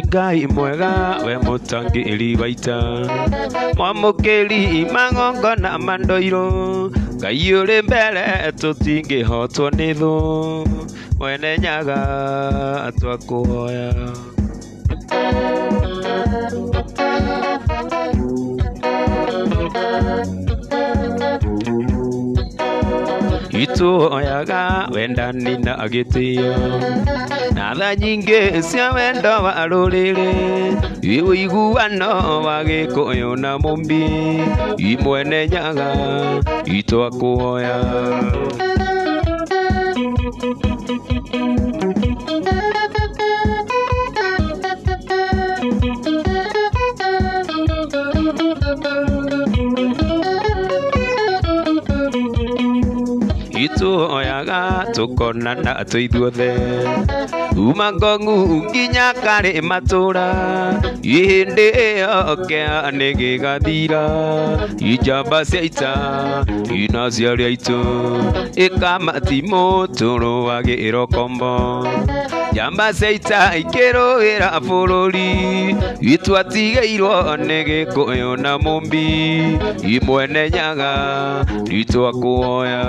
Ngai mwega we mũtangĩri wa ita, mwamũkĩri magongona ma ndũirũ, Ngai ũrĩ mbere tũtingĩhotwo nĩ thũ, mwene Nyaga twakũhoya. Ituoyaga wendani na gĩtĩo na tha nyingĩ cia wendo wa rũrĩrĩ, ũiguano wa Gĩkũyũ na Mũmbi, imwene Nyaga itwakũhoya. Ituoyaga tũkonana twĩ ithuothe, uma Ngong'u nginya Karĩ matũra, hĩndĩ ĩyo kĩa nĩ gĩgathira, njamba cia ita ina ciaria aitũ, ĩkamatimũ tũrũagĩrwo kombo, njamba cia ita ikĩrũĩra bũrũri, itwatigĩirwo nĩ Gĩkũyũ na Mũmbi, imwene Nyaga itwakũhoya.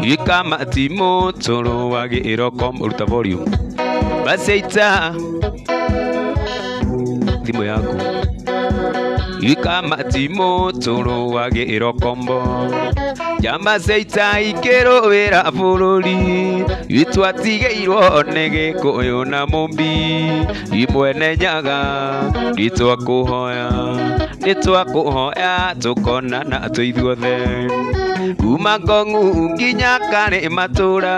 Ikamatimũ tũrũagĩrwo kombo, ruta volume baseita thimũ yaku. Ikamatimũ tũrũagĩrwo kombo, njamba cia ita ikĩrũĩra bũrũri, itwatigĩirwo nĩ Gĩkũyũ na Mũmbi, imwene Nyaga nĩtwakũhoya, nĩtwakũhoya tũkonana twĩ ithuothe, kuma Ngong'u nginya Karĩ matũra,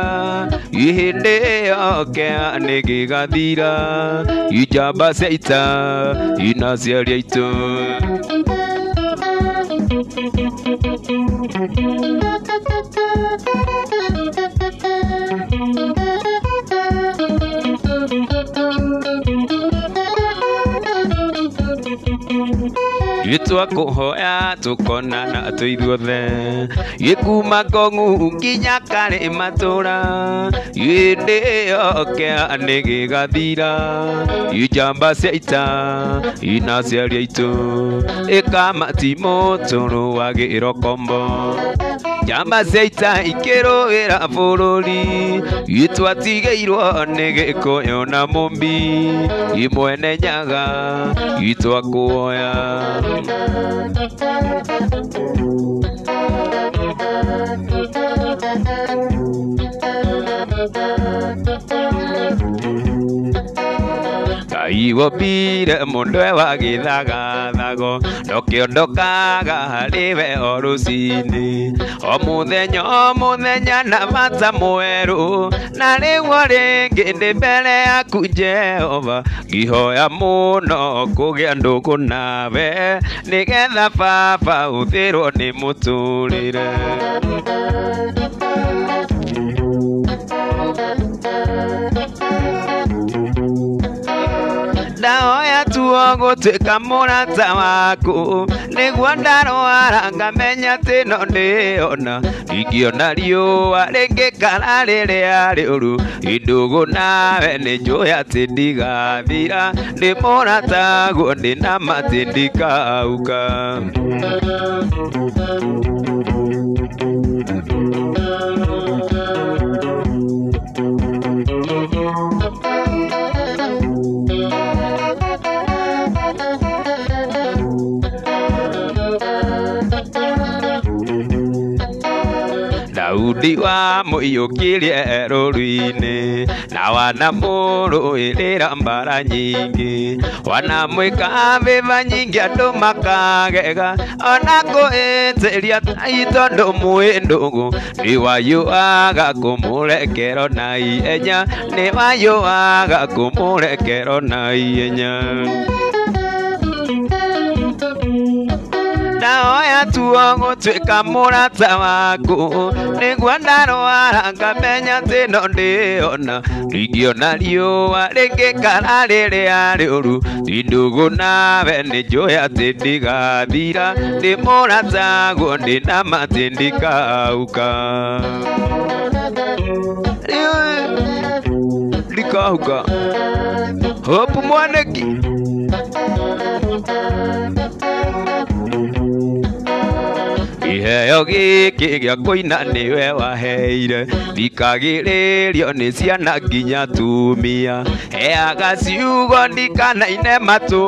hĩndĩ ĩyo kĩa nĩ gĩgathira, njamba cia ita ina ciaria aitũ. Nĩtwakũhoya tũkonana twĩ ithuothe, kuma Ngong'u nginya Karĩ matũra, hĩndĩ ĩyo kĩa nĩ gĩgathira, njamba cia ita ina ciaria aitũ, ĩkamatimũ tũrũagĩrwo kombo, njamba cia ita ikĩrũĩra bũrũri, itwatigĩirwo nĩ Gĩkũyũ na Mũmbi, imwene Nyaga itwakũhoya. Ngai wombire mũndũ e wa gĩthagathago, ndũkĩondokaga harĩ we o rũcinĩ, o mũthenya o mũthenya na bata mwerũ, na rĩu o rĩngĩ ndĩ mbere yaku Jehova, ngĩhoya mũno kũgĩa ndũgũ nawe, nĩgetha baba ũthĩrwo nĩ mũtũrĩre. Ndahoya tuo gũtuĩka mũrata waku, nĩguo ndarwara ngamenya atĩ no ndĩona, ingĩona riũa rĩngĩkara rĩrĩa rĩũru, ndũgũ nawe nĩ njũĩ atĩ ndigathira, ndĩ mũrataguo ndĩ na ma atĩ ndikauka. Daudi wa mũiyũkirie rũru-inĩ na wanamũrũĩrĩra mbara nyingĩ wanamwĩka vĩva nyingĩ andũ makagega ona kũĩtĩria tai tondũ mwĩ ndũgũ nĩwayũaga kũmũrekero na ihenya nĩwayũaga kũmũrekero na ihenya. Ndaoya tuo gũtuĩka mũrata waku nĩguo ndarwara ngamenya atĩ no ndĩona ndingĩona riũa rĩngĩkara rĩrĩa rĩũru ti ndũgũ nawe nĩnjũĩ atĩ ndigathira ndĩ mũrataguo ndĩna ma atĩ ndikahũka ndikahũka. Hope Mwaniki. Iheo gĩkĩ gĩa kũina nĩwe waheire ndikagĩrĩrio nĩ ciana nginya atumia heaga ciugo ndikanaine matũ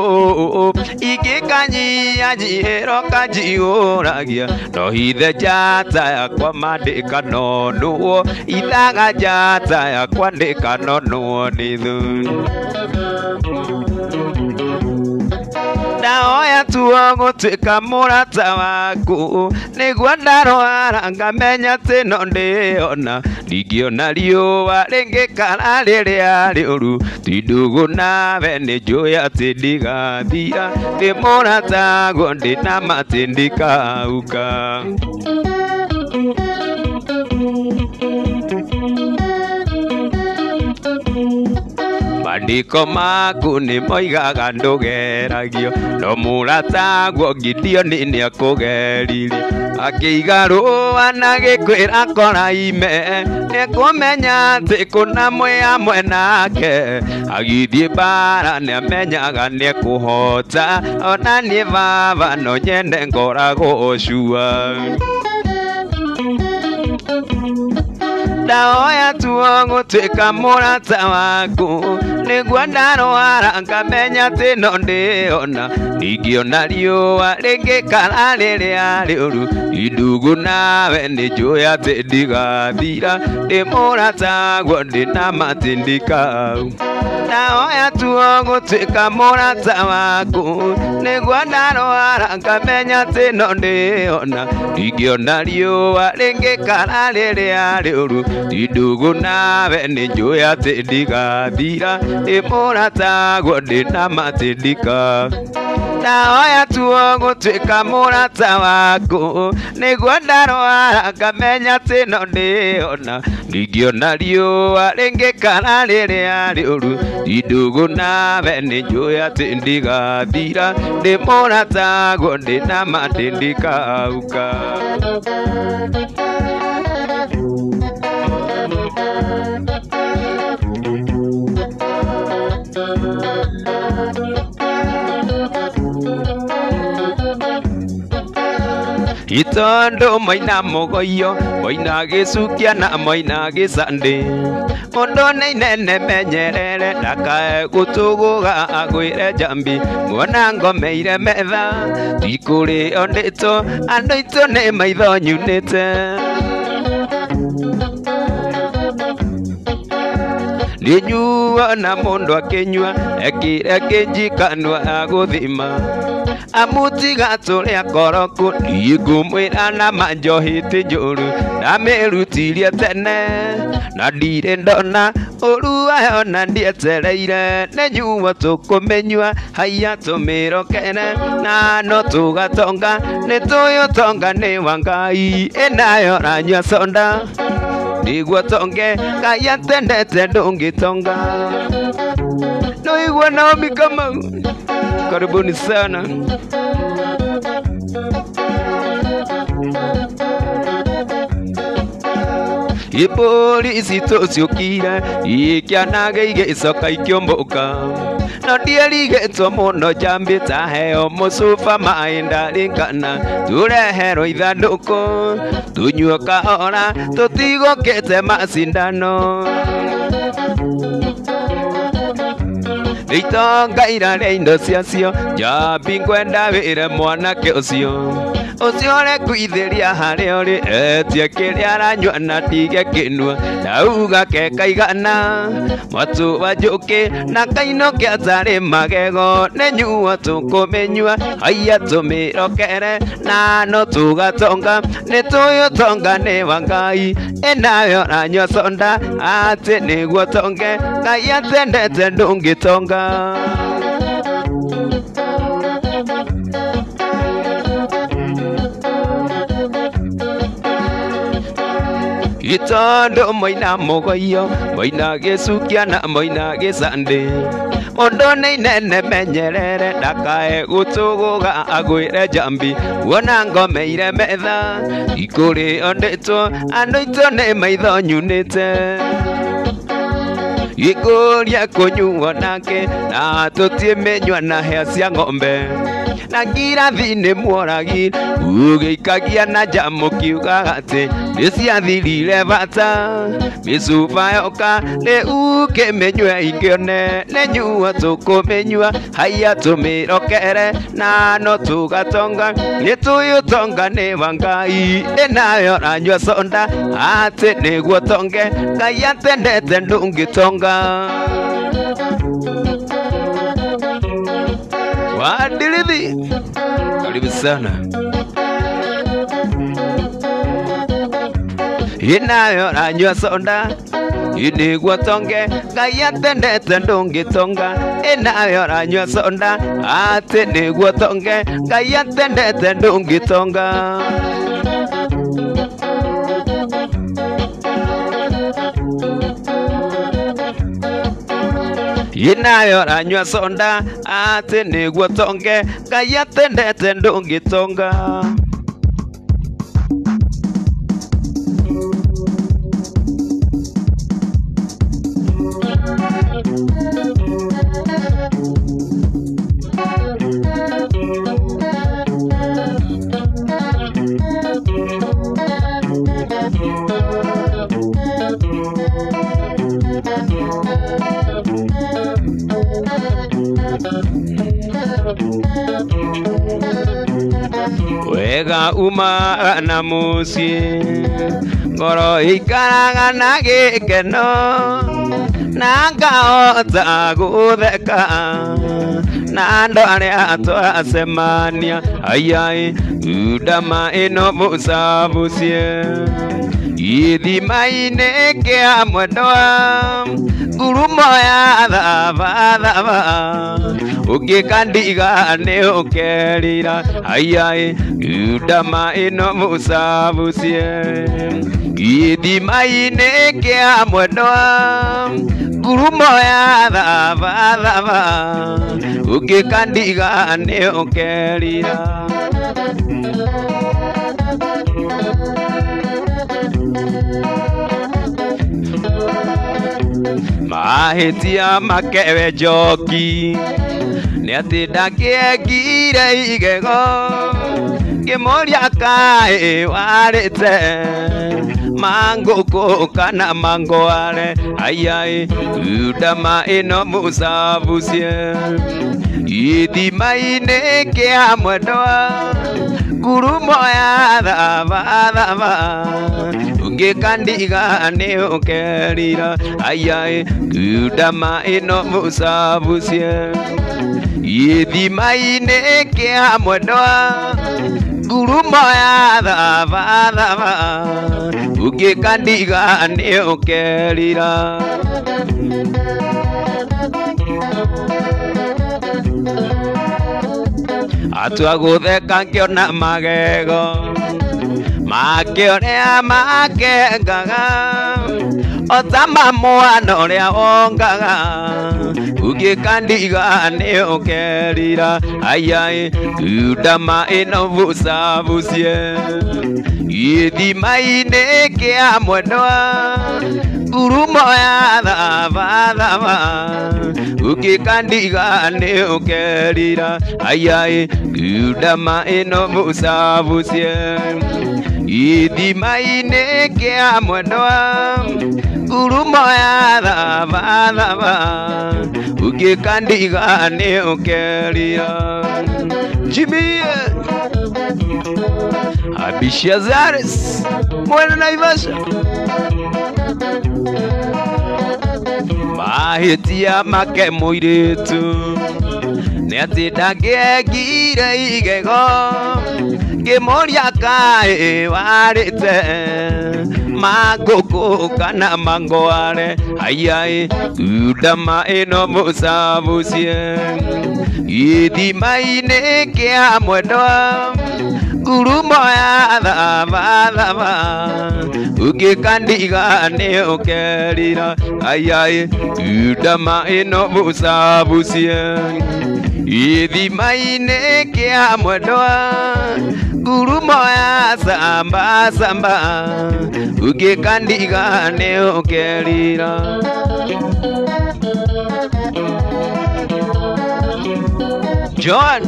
ingĩkanyia njihĩro kanjihũragia no hithe njata yakwa mandĩkanonwo ithaga njata yakwa ndĩkanonwo nĩ thũ. Ndaoya tuo gũtuĩka mũrata waku nĩguo ndarwara ngamenya atĩ no ndĩona ndingĩona riũa rĩngĩkara rĩrĩa rĩũru ti ndũgũ nawe nĩnjũĩ atĩ ndigathira ndĩ mũrataguo ndĩna ma atĩ ndikahũka. Mandĩko maku nĩmoigaga ndũgeragio no mũrataguo Gideoni nĩakũgeririe akĩiga rũa na gĩkwĩra kora ime nĩekũmenya atĩ kũna mwĩ hamwe nake agĩthiĩ mbara nĩamenyaga nĩekũhota ona niĩ baba no nyende ngoragwo cua. Ndaoya tuo gũtuĩka mũrata waku nĩguo ndarwara ngamenya atĩ no ndĩona ndingĩona riũa rĩngĩkara rĩrĩa rĩũru ti ndũgũ nawe nĩnjũĩ atĩ ndigathira ndĩ mũrataguo ndĩna ma atĩ ndikahũka. Ndaoya tuo gũtuĩka mũrata waku nĩguo ndarwara ngamenya atĩ no ndĩona ndingĩona riũa rĩngĩkara rĩrĩa rĩũru ti ndũgũ nawe nĩnjũĩ atĩ ndigathira ndĩ mũrataguo ndĩna ma atĩ ndikahũka. Ndaoya tuo gũtuĩka mũrata waku nĩguo ndarwara ngamenya atĩ no ndĩona ndingĩona riũa rĩngĩkara rĩrĩa rĩũru ti ndũgũ nawe nĩnjũĩ atĩ ndigathira ndĩ mũrataguo ndĩna ma atĩ ndikahũka. Itondo moina mũgoiyo moina gĩcukia na moina gĩcandĩ mũndũ nĩ inene menyerere ndakae gũtũgũga agwĩre njambi muona ngomeire metha ti kũrĩo ndĩtũ andũ aitũ nĩ maitho nyunĩte. Nĩnyuo na mũndũ akĩnyua ekĩre kĩnjikanua agũthima amutiga tũrĩa koroku ndigũmwĩra na ma njohi ti njũru ndamĩrutirie tene na ndirĩ ndona ũru wayo na ndietereire nĩnyuo tũkũmĩnyua haiya tũmĩrokere na no tũgatonga nĩtũĩ ũtonga nĩ wa Ngai ĩnayo ranyua soda nĩguo tonge Ngai atendete ndũngĩtonga. Noigua Naomi Kamau, karibuni sana. Ipolisi tũciũkire ikĩanaga igĩcoka ikĩũmbũka No ndierigĩtwo mũno njambi ta heo mũcuba maĩ ndarikana tũreherwo ithandũkũ tũnyue kahora tũtigũkĩte macindano itonga irarĩa indo ciacio njambi ngwenda wĩre mwanake ũcio ũcio ũrekuithĩria harĩa ũrĩ etie kĩrĩa aranyua na ndige kĩnua ndauga ke kaigana mwatũ wa njũkĩ na kainũke atarĩ magego nĩ nyuo tũkũmĩnyua haiya tũmĩrokere na no tũgatonga nĩ tũĩ ũtonga nĩ wa Ngai ĩnawe ũranyua soda atĩ nĩguo tonge Ngai atendete ndũngĩtonga. Itondo moina mugoyo moina gĩcukia na moina gĩcandĩ mũndũ nĩ inene menyerere ndakae gũtũgũga agwĩre njambi wona ngomeire metha ikũrĩo ndĩtwo andũ aitũ nĩ maitho nyunĩte gĩkũria kũnyuo nake na tũtiĩmĩnyua na hĩa cia ng'ombe na ngirathi nĩ mworagi ũgĩikagia na nja mũkiugaga atĩ nĩ ciathirire bata mĩcuba yoka nĩ ũkĩmĩnyue ingĩone nĩ nyuo tũkũmĩnyua haiya tũmĩrokere na no tũgatonga nĩ tũĩ ũtonga nĩ wa Ngai ĩnawe ũranyua soda atĩ nĩguo tonge Ngai atendete ndũngĩtonga. Wadilithi, karibu sana. Inayo ranyua soda nĩguo tonge Ngai atendete ndũngĩtonga ĩnayo ranyua soda atĩ nĩguo tonge Ngai atendete ndũngĩtonga. Inayo ranyua soda atĩ nĩguo tonge Ngai atendete ndũngĩtonga. Wega umaga na mũciĩ ngoro ikaraga na gĩkeno na ngahota gũtheka na andũ arĩa twacemania ayai ndama ĩno mũcabucie gĩthima-inĩ kĩa mwendwa ngurumo ya thabathaba ũngĩkandiga nĩ ũkerira ayai ndama ĩno mũcabucie gĩthima-inĩ kĩa mwendwa ngurumo ya thabathaba ũngĩkandiga nĩ ũkerira. Mahĩtia makewe njoki nĩ atĩ ndakĩengire igego ngĩmũria kaĩ warĩte mangũkũ kana mangware ayai ndama ĩno mũcabucie gĩthima-inĩ kĩa mwendwa ngurumo ya thabathaba ũngĩkandiga nĩ ũkerira ayai ndama ĩno mũcabucie gĩthima-inĩ kĩa mwendwa ngurumo ya thabathaba ũngĩkandiga nĩ ũkerira. Atua gũtheka ngĩona magego make ũrĩa makengaga o ta mamwana ũrĩa wongaga ũngĩkandiga nĩ ũkerira ayai ndama ĩno bucabucie gĩthima-inĩ kĩa mwendwa Ngurumo ya thabathaba ũngĩkandiga nĩ ũkerira ayai ndama ĩno mũcabucie ithima-inĩ kĩa mwendwa ngurumo ya thabathaba ũngĩkandiga nĩ ũkerira. Jimmy Abishia Zaris mwena Naivasha mahĩtia make mũirĩtu nĩ atĩ ndangĩengire igego ngĩmũria kaĩ warĩte mangũkũ kana mangware ayai ndama ĩno mũcabucie ithima-inĩ kĩa mwendwa ngurumo ya thabathaba ũngĩkandiga nĩ ũkerira ayai ndama ĩno mũcabucie ithima-inĩ kĩa mwendwa ngurumo ya samba samba ũngĩkandiga nĩ ũkerira. John,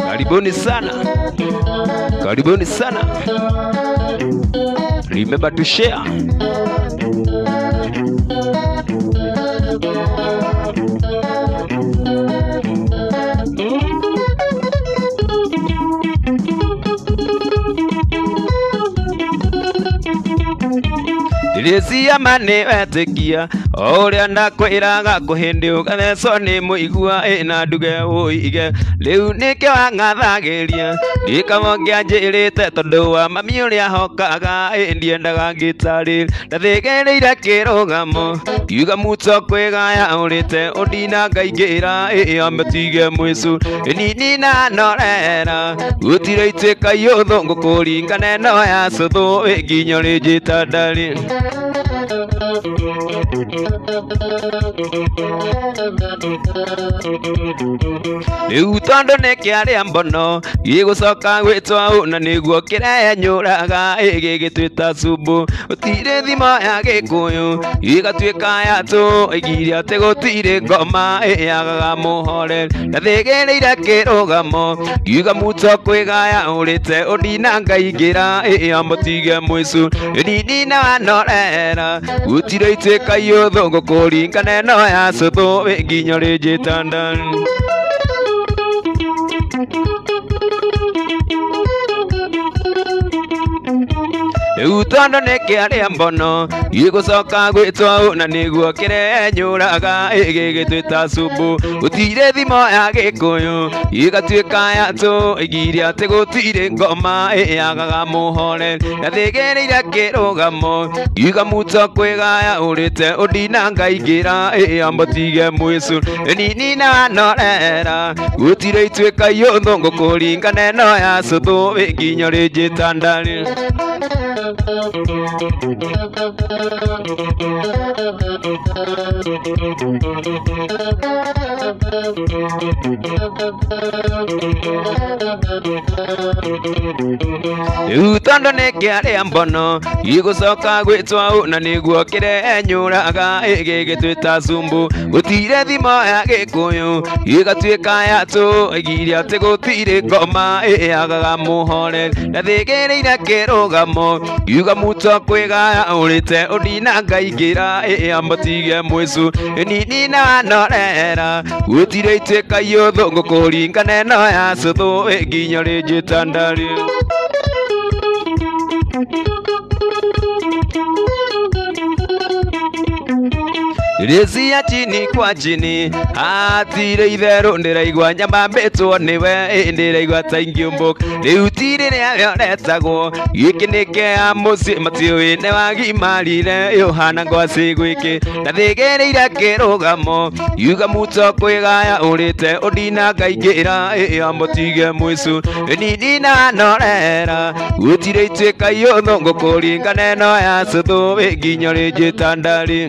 karibuni sana, karibuni sana. Remember to share. Ndĩrĩcia ma nĩ wetĩkia o ũrĩa ndakwĩraga kũhĩndĩ ũgathecwo nĩ mũigua ĩna nduge ũige rĩu nĩkĩo wang'athagĩria ndĩkaba ngĩanjĩrĩte tondũ wa mami ũrĩa hokaga ĩ ndiendaga ngĩtarĩria ndathĩgĩrĩire kĩrũgamo ngiuga muto kwĩgaya ũrĩte ũndina ngaingĩra ĩ amũtige mwĩcu nini na norera gũtirĩ ituĩka iũthũ ngũkũringana ĩno ya cũthũ ĩ nginya ũrĩnjĩta ndarĩ. Rĩu tondũ nĩ kĩarĩa mbono gĩgũcoka gwĩtwo ũ na nĩguo kĩrenyũraga ĩ gĩgĩtwĩta cumbu gũtirĩ thimo ya gĩkũyũ gĩgatuĩka ya tũ ĩgiria atĩ gũtirĩ ngoma ĩ yagaga mũhoreri ndathĩgĩrĩire kĩrũgamo ngiuga muto kwĩgaya ũrĩte ũndina ngaingĩra ĩ amũtige mwĩcu nini na wanorera gũtirĩ ituĩka iũthũ ngũkũringana ĩno ya cũthũ ĩ nginya ũrĩnjĩta ndani. Rĩu tondũ nĩ kĩarĩa mbono gĩgũcoka gwĩtwo ũ na nĩguo kĩrenyũraga ĩ gĩgĩtwĩta cumbu gũtirĩ thimo ya gĩkũyũ gĩgatuĩka ya tũ ĩgiria atĩ gũtirĩ ngoma ĩ yagaga mũhoreri ndathĩgĩrĩire kĩrũgamo ngiuga muto kwĩgaya ũrĩte ũndina ngaingĩra ĩ amũtige mwĩcu nini na wanorera gũtirĩ ituĩka iũthũ ngũkũringana ĩno ya cũthũ ĩ nginya ũrĩnjĩta ndarĩ. Rĩu tondũ nĩ kĩarĩa mbono gĩgũcoka gwĩtwo ũ na nĩguo kĩrenyũraga ĩ gĩgĩtwĩta cumbu gũtirĩ thimo ya gĩkũyũ gĩgatuĩka ya tũ ĩgiria atĩ gũtirĩ ngoma ĩ yagaga mũhoreri ndathĩgĩrĩire kĩrũgamo ngiuga muto kwĩgaya ũrĩte ũndina ngaingĩra ĩ amũtige mwĩcu nini na wanorera gũtirĩ ituĩka iũthũ ngũkũringana ĩno ya cũthũ ĩ nginya ũrĩnjĩta ndarĩ. Rĩcia chini kwa chini hatirĩ itherũ ndĩraigua nyambambĩtwo nĩwe ĩ ndĩraigua ta ingĩũmbũka rĩu ti rĩrĩa rĩoretagwo gĩkĩ nĩ kĩa mũciĩ matiũĩ nĩ wagimarire ĩ ũhana ngwacĩ gwĩkĩ ndathĩgĩrĩire kĩrũgamo ngiuga muto kwĩgaya ũrĩte ũndina ngaingĩra ĩ amũtige mwĩcu nini na wanorera gũtirĩ ituĩka iũthũ ngũkũringana ĩno ya cũthũ ĩ nginya ũrĩnjĩta ndarĩ.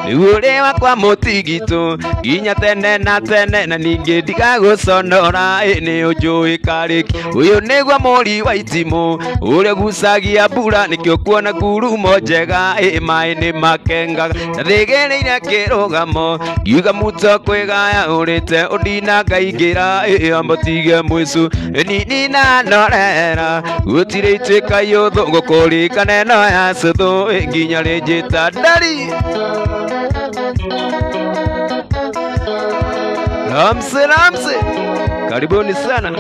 Ure wakwa mũtigitũ nginya tene na tene na ningĩ ndigagũconora nĩ ũnjũĩ karĩki ũyũ nĩguo mũri wa itimũ ũrĩa gucagia mbura nĩkĩo kuona ngurumo njega maĩ nĩ makengaga na thĩgĩrĩire kĩrũgamo ngiuga muto kwĩgaya ũrĩte ũndina ngaingĩra ambotige mũicu nini na norera gũtirĩ ituĩka yũthũ ngũkũrikana ĩno ya cũthũ nginya rĩnjĩta ndari. Ramse Ramse, karibuni sana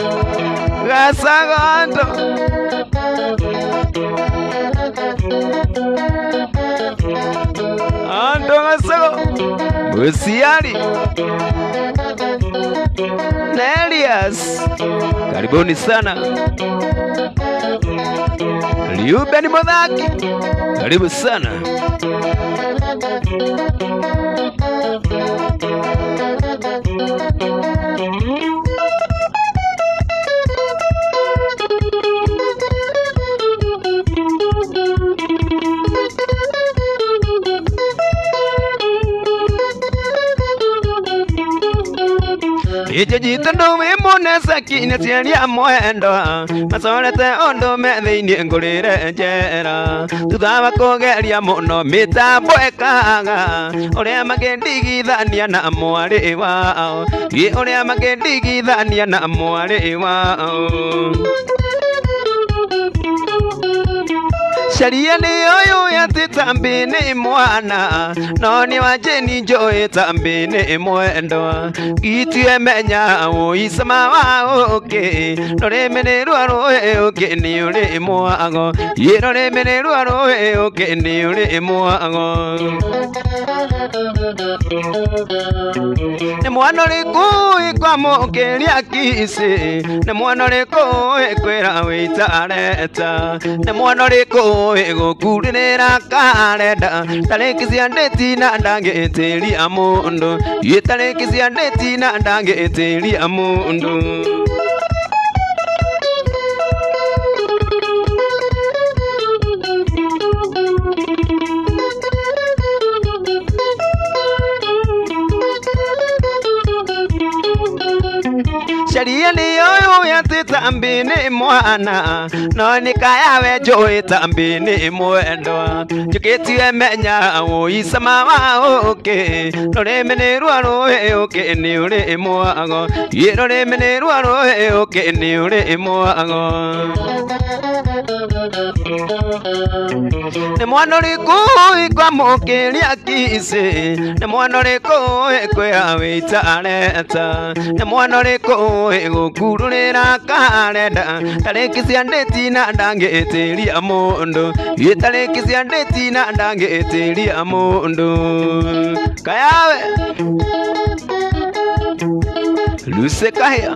Gasagondo. Ando Gasago Musiari Nelias, karibuni sana. Liuben Modhaki, karibu sana. Ijejito nduwi mune saki ciaria mwendo macorete undu me thiini ngurire njera thutha wa kugeria muno mitambo ekaga uria makindigithania na mwari wao uria makindigithania na mwari wao. Sharia nĩ ũyũ atĩ tambi nĩ mwana no nĩ wa Jane njũĩ tambi nĩ mwendwa gitue menya ũicama wa ũkĩ rũrĩmĩ nĩ rwa rũĩ ũkĩ nĩ ũrĩ mwago rũrĩmĩ nĩ rwa rũĩ ũkĩ nĩ ũrĩ mwago. Nĩ mwana ũrĩkũ ĩkwamũkĩria kici nĩ mwana ũrĩkũ ĩkwĩra wĩtareta nĩ mwana ũrĩkũ ĩgũkurĩrĩra karenda tarĩki cia ndĩti na ndangĩtĩria mũndũ tarĩki cia ndĩti na ndangĩtĩria mũndũ. Sharia nĩ ũyũ atĩ tambi nĩ mwana no nĩ kayawe njũĩ tambi nĩ mwendwa njũkĩtie menya ũicama wa ũkĩ rũrĩmĩ nĩ rwa rũĩ ũkĩ nĩ ũrĩ mwago rũrĩmĩ nĩ rwa rũĩ ũkĩ nĩ ũrĩ mwago. Nĩ mwana ũrĩkũ ĩkwamũkĩria kici nĩ mwana ũrĩkũ ĩkwĩra wĩtareta nĩ mwana ũrĩkũ ĩgũkurũrĩra karenda tarĩki cia ndĩti na ndangĩtĩria mũndũ tarĩki cia ndĩti na ndangĩtĩria mũndũ. Kayawe Luce Kahia.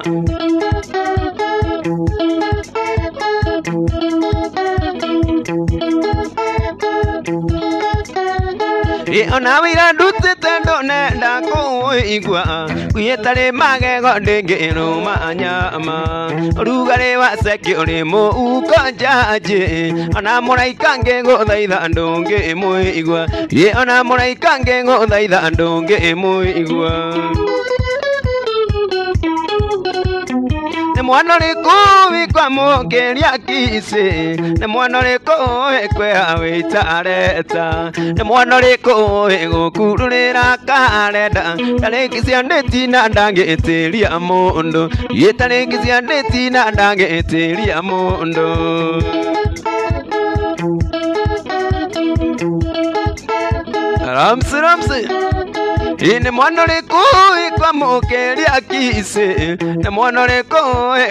Ona wĩra ndutĩte ndũnenda kũũigua gwĩtarĩ magego ndĩngĩrũma nyama ũrugarĩ wa ceki ũrĩ mũhuko njanjĩ ona mũraika ngĩgũthaitha ndũngĩmũigua ona mũraika ngĩgũthaitha ndũngĩmũigua. Nĩ mwana ũrĩkũ wĩkwamũkĩria kici nĩ mwana ũrĩkũ ĩkwĩra wĩtareta nĩ mwana ũrĩkũ ĩgũkurũrĩra karenda tarĩki cia ndĩti na ndangĩtĩria mũndũ tarĩki cia ndĩti na ndangĩtĩria mũndũ. Ramsi Ramsi Nĩ mwana ũrĩkũ ĩkwamũkĩria kici nĩ mwana ũrĩkũ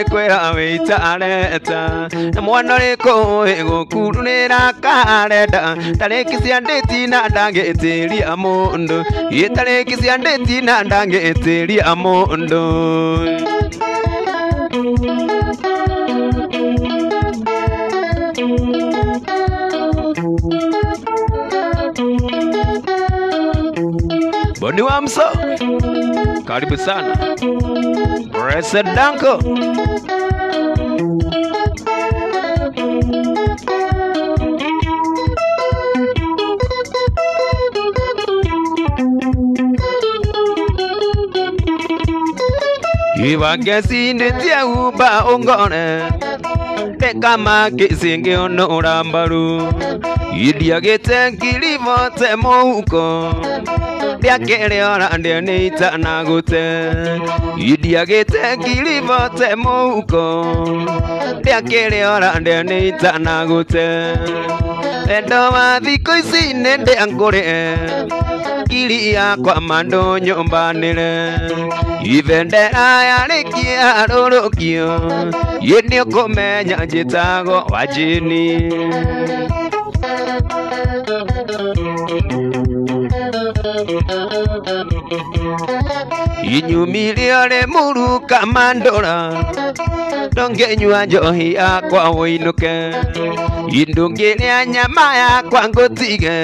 ĩkwĩra wĩtareta nĩ mwana ũrĩkũ ĩgũkurũrĩra karenda tarĩki cia ndĩti na ndangĩtĩria mũndũ tarĩki cia ndĩti na ndangĩtĩria mũndũ. Boni wa Mso, karibu sana. Blessed Danko. Iwangesindĩtie umba ũngore Tekama kĩcingi ũnũra mbaru Indiagĩte ngiribote mũhuko Ndĩakĩrĩ ora ndĩ nĩ itanagũte Indiagĩte ngiribote mũhuko Ndĩakĩrĩ ora ndĩ nĩ itanagũte Wendo wa thikũ ici nĩ ndĩangũrĩ Ngiri yakwa mandũ nyũmbanĩre Ibendera yarĩkia rũrũkio Ĩ nĩũkũmenya njĩtagwo Wanjini. Inyumire rĩ mũruka mandũra Ndũngĩnyua njohi yakwa ũinũke Ndũngĩrĩa nyama yakwa ngũtige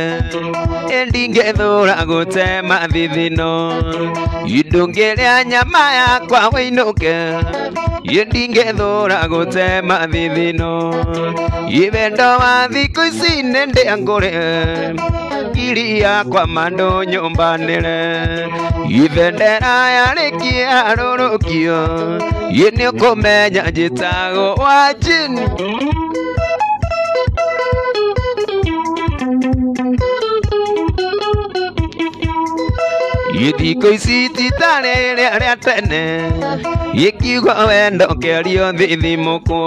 Ndingĩthũra gũtema thithino Ndũngĩrĩa nyama yakwa ũinũke Ndingĩthũra gũtema thithino Wendo wa thikũ ici nĩ ndĩangũrĩ Ngiri yakwa mandũ nyũmbanĩre Ibendera yarĩkia rũrũkio Ĩ nĩũkũmenya njĩtagwo Wanjini. Thikũ ici ti ta rĩrĩa rĩa tene Gĩkiugo wendo kĩario thithimũkwo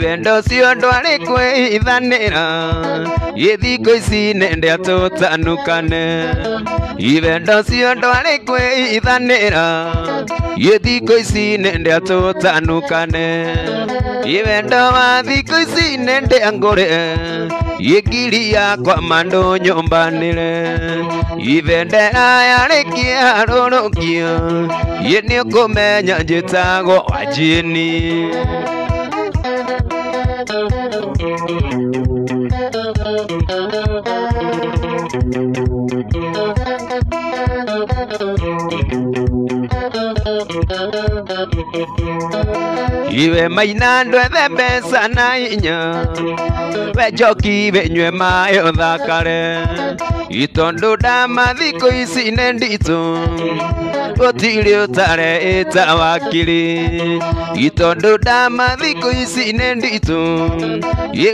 Wendo ũcio ndwarĩ kwĩhithanĩra Thikũ ici nĩ ndĩatũtanukane Wendo ũcio ndwarĩ kwĩhithanĩra Thikũ ici nĩ ndĩatũtanukane Wendo wa thikũ ici nĩ ndĩangũrĩ Ngiri yakwa mandũ nyũmbanĩre Ibendera yarĩkia rũrũkio Ĩ nĩũkũmenya njĩtagwo Wanjini. Iwe maina ndwethe mbeca na hinya We njoki wĩnyue maĩ ũthakare Tondũ ndama thikũ ici nĩ nditũ Gũtirĩ ũtare ĩta wakiri Tondũ ndama thikũ ici nĩ nditũ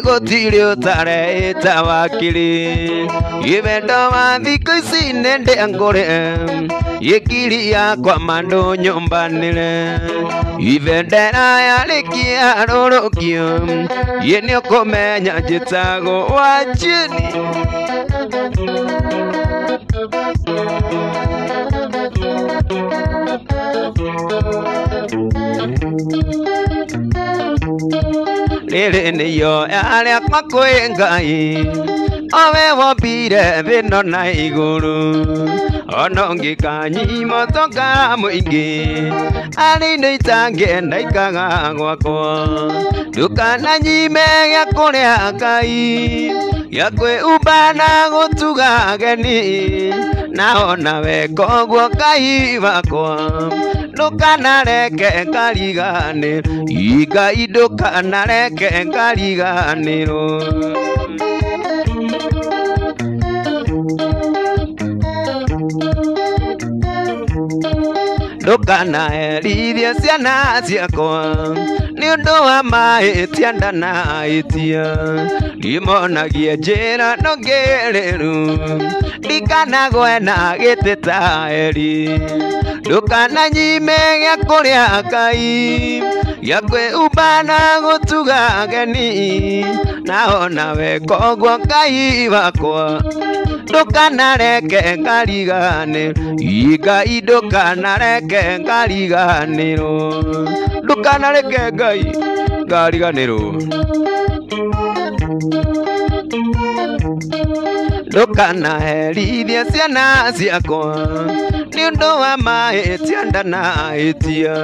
Gũtirĩ ũtare ĩta wakiri Wendo wa thikũ ici nĩ ndĩangũrĩ Ngiri yakwa mandũ nyũmbanĩre Ibendera yarĩkia rũrũkio Ĩ nĩũkũmenya njĩtagwo Wanjini. Rĩrĩ nĩyo rĩakwa kwĩ Ngai Owe wombire thĩ ĩno na igũrũ Ona ũngĩkanyima ũtonga mũingĩ Arĩ indo itangĩenda ikaga gwakwa Ndũkananyime gĩa kũrĩa Ngai Gĩa kwĩhumba na gũtuga ageni Na ona weka ũguo Ngai wakwa Ndũkanareke ngariganĩrwo Ngai ndũkanareke ngariganĩrwo. Ndũkanaherithie ciana ciakwa nĩ ũndũ wa mahĩtia ndanahĩtia Ndĩmonagie njĩra nũngĩrĩru Ndikanagwe na gĩtĩ ta Eli Ndũkananyime gĩa kũrĩa Ngai Gĩa kwĩhumba na gũtuga ageni Na ona weka ũguo Ngai wakwa Ndũkanareke ngariganĩrwo Ngai ndũkanareke ngariganĩrwo Ndũkanareke Ngai ngariganĩrwo. Ndũkanaherithie ciana ciakwa nĩ ũndũ wa mahĩtia ndanahĩtia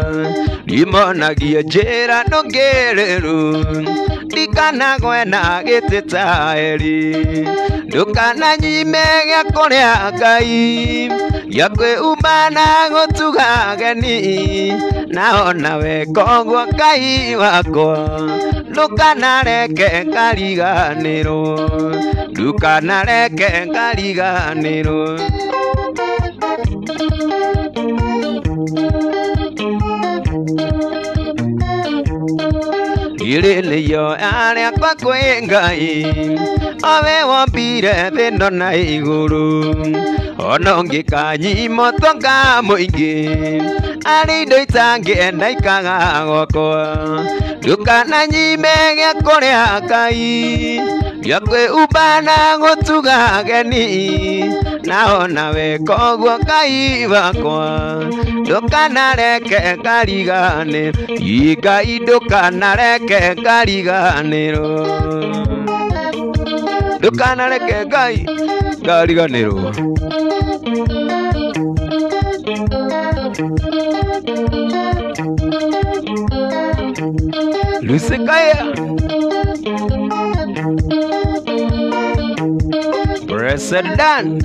Ndĩmonagie njĩra nũngĩrĩru Ndikanagwe na gĩtĩ ta Eli Ndũkananyime gĩa kũrĩa Ngai Gĩa kwĩhumba na gũtuga ageni Na ona weka ũguo Ngai wakwa Ndũkanareke ngariganĩrwo Ndũkanareke ngariganĩrwo. Rĩrĩ nĩyo rĩakwa kwĩ Ngai owe wombire thĩ ĩno na igũrũ ona ũngĩkanyima ũtonga mũingĩ arĩ indo itangĩenda ikaga gwakwa ndũkananyime gĩa kũrĩa Ngai gĩa kwĩhumba na gũtuga ageni nao nawe koguo Ngai wakwa ndũkanareke ngariganĩrwo Ngai ndũkanareke ngariganĩrwo ndũkanareke Ngai ngariganĩrwo. Lusikaya President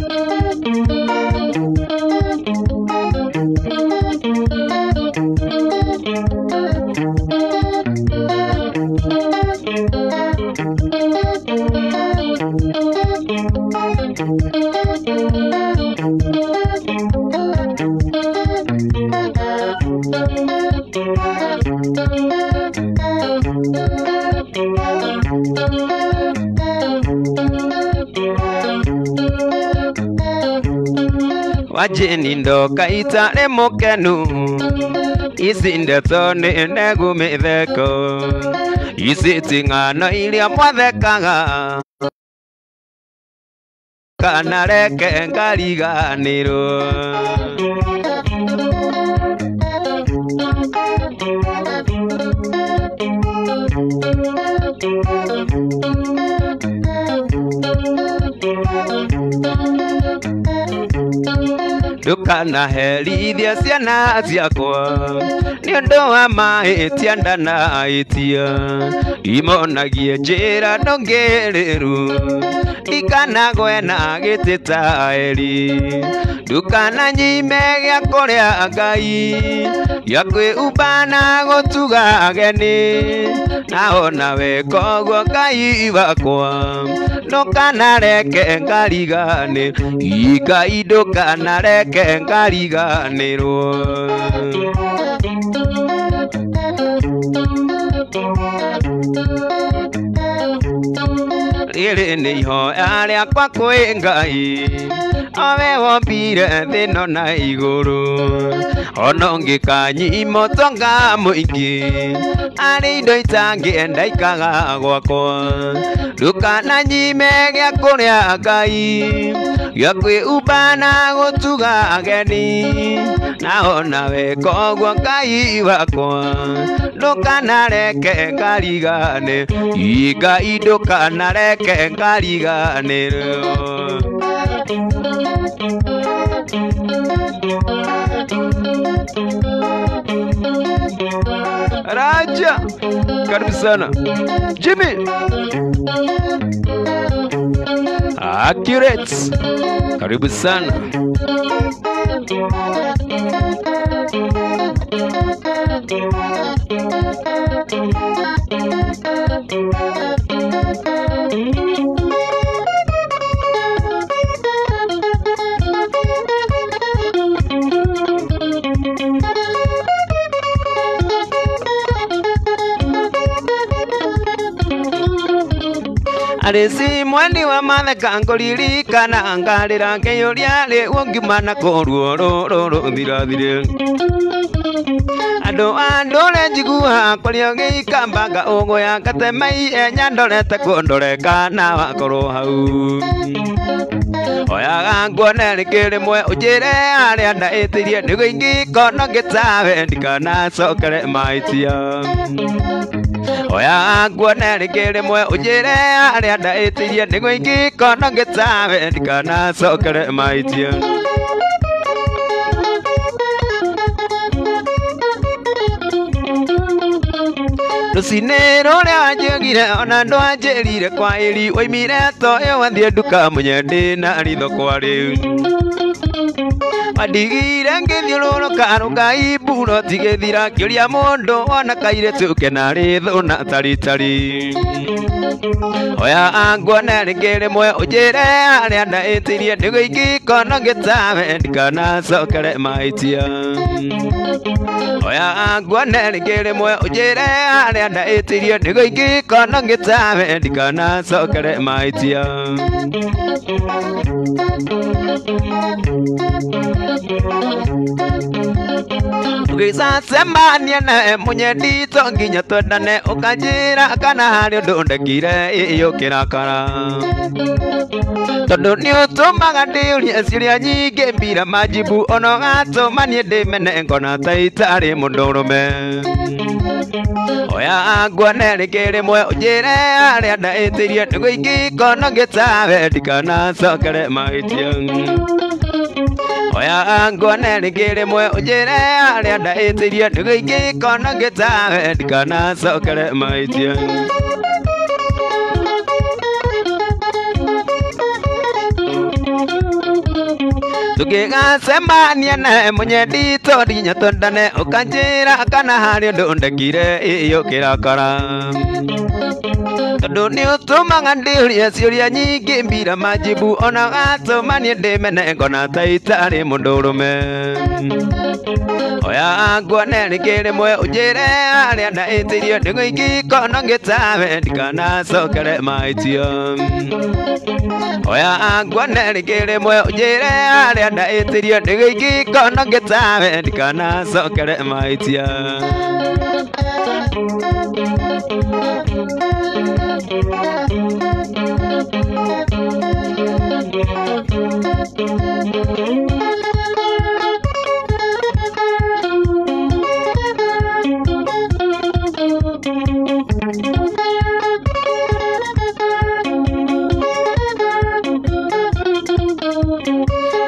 Wajini ndoka itarĩ mũkenu ici ndeto nĩ ndegu mĩtheko ici ti ng'ano iria mwathekaga kana reke ngariganĩrwo. Ndũkanaherithie ciana ciakwa nĩ ũndũ wa mahĩtia ndanahĩtia imonagie njĩra ndũngĩrĩru ndikanagwe na gĩtĩ ta Eli ndũkananyime gĩa kũrĩa Ngai gĩa kwĩhumba na gũtuga ageni nao nawe koguo Ngai wakwa ndũkanareke ngariganĩrwo Ngai ndũkanareke ngariganĩrwo. Rĩrĩ nĩ ihoya rĩakwa kwĩ Ngai owe wombire thĩ ĩno na igũrũ ona ũngĩkanyima ũtonga mũingĩ arĩ indo itangĩenda ikaga gwakwa ndũkananyime gĩa kũrĩa Ngai gĩa kwĩhumba na gũtuga ageni nao nawe koguo Ngai wakwa ndũkanareke ngariganĩrwo Ngai ndũkanareke ngariganĩrwo. Raja, karibu sana Jimmy Accurate, karibu sana. Arĩci mwendi wa matheka ngũririkana ngarĩra ngĩyũria rĩu ngiuma na kũruo rũrũ rũthirathire andũ a ndũre njiguaga kũrĩa ũgĩikamba ũgũya ngatema ihenya ndorete kũndoreka na wakorwo hau oyaga nguone rĩngĩ rĩmwe ũnjĩre harĩa ndahĩtĩirie nĩguo ingĩkorwo ngĩtawe ndikanacokere mahĩtia oyaga nguone rĩngĩ rĩmwe ũnjĩre harĩa ndahĩtĩirie nĩguo ingĩkorwo ngĩtawe ndikanacokere mahĩtia. Rũcinĩ rũrĩa wanjĩgire ona ndwanjĩrire kwa ĩri woimire toyo wathiĩ nduka munye ndĩ na ritho kwa rĩu Wandigire ngĩthiũrũrũka rũka iburo tigĩthira ngĩũria mũndũ wona kairĩtu kena rĩthũ na taritari. Oya nguone rĩngĩ rĩmwe ũnjĩre harĩa ndaĩtirie nĩguo ingĩkorwo ngĩtawe ndikanacokere mahĩtia. Oya nguone rĩngĩ rĩmwe ũnjĩre harĩa ndaĩtirie nĩguo ingĩkorwo ngĩtawe ndikanacokere mahĩtia. Tũgĩcacemania nawe mũnyendi to nginya twendane ũkanjĩra kana harĩ ũndũ ndekire ĩyũkĩrakara. Tondũ nĩ ũtũmaga ndĩũrie ciũria nyingĩ mbira majibu ona ũgatũma niĩ ndĩmene ngona ta itarĩ mũndũrũme. Oya nguone rĩngĩ rĩmwe ũnjĩre harĩa ndaĩtirie nĩguo ingĩkorwo ngĩtawe ndikanacokere mahĩtia. Oya nguone rĩngĩ rĩmwe ũnjĩre harĩa ndaĩtirie nĩguo ingĩkorwo ngĩtawe ndikanacokere mahĩtia. Tũgĩgacemania nawe mũnyendi to nginya twendane ũkanjĩra kana harĩ ũndũ ndekire ĩyũkĩrakara. Tondũ nĩ ũtũmaga ndĩũrie ciũria nyingĩ mbira majibu ona ũgatũma niĩ ndĩmene ngona ta itarĩ mũndũrũme. Oya nguone rĩngĩ rĩmwe ũnjĩre harĩa ndaĩtirie nĩguo ingĩkorwo ngĩtawe ndikanacokere mahĩtia. Oya nguone rĩngĩ rĩmwe ũnjĩre harĩa ndaĩtirie nĩguo ingĩkorwo ngĩtawe ndikanacokere mahĩtia.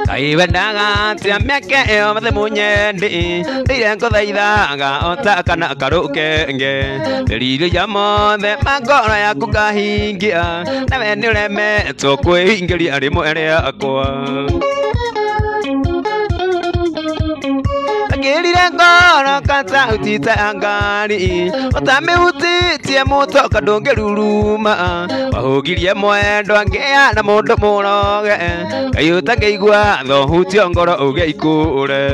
Kaĩ wendaga atĩa mĩaka ĩyo mathe mũnyendi ndĩire ngũthaithaga o ta kana karũkenge merirĩria mothe ma ngoro yaku ngahingia nawe nĩũremetwo kwĩingĩria rĩmwe rĩakwa. Ngĩrire ngoro katauti ta ya ngari ũtamĩhutĩtie mũtoka ndũngĩruruma wahũgirie mwendwa ngĩa na mũndũ mũroge Ngai ũtangĩigua thohutio ngoro uge ikũre.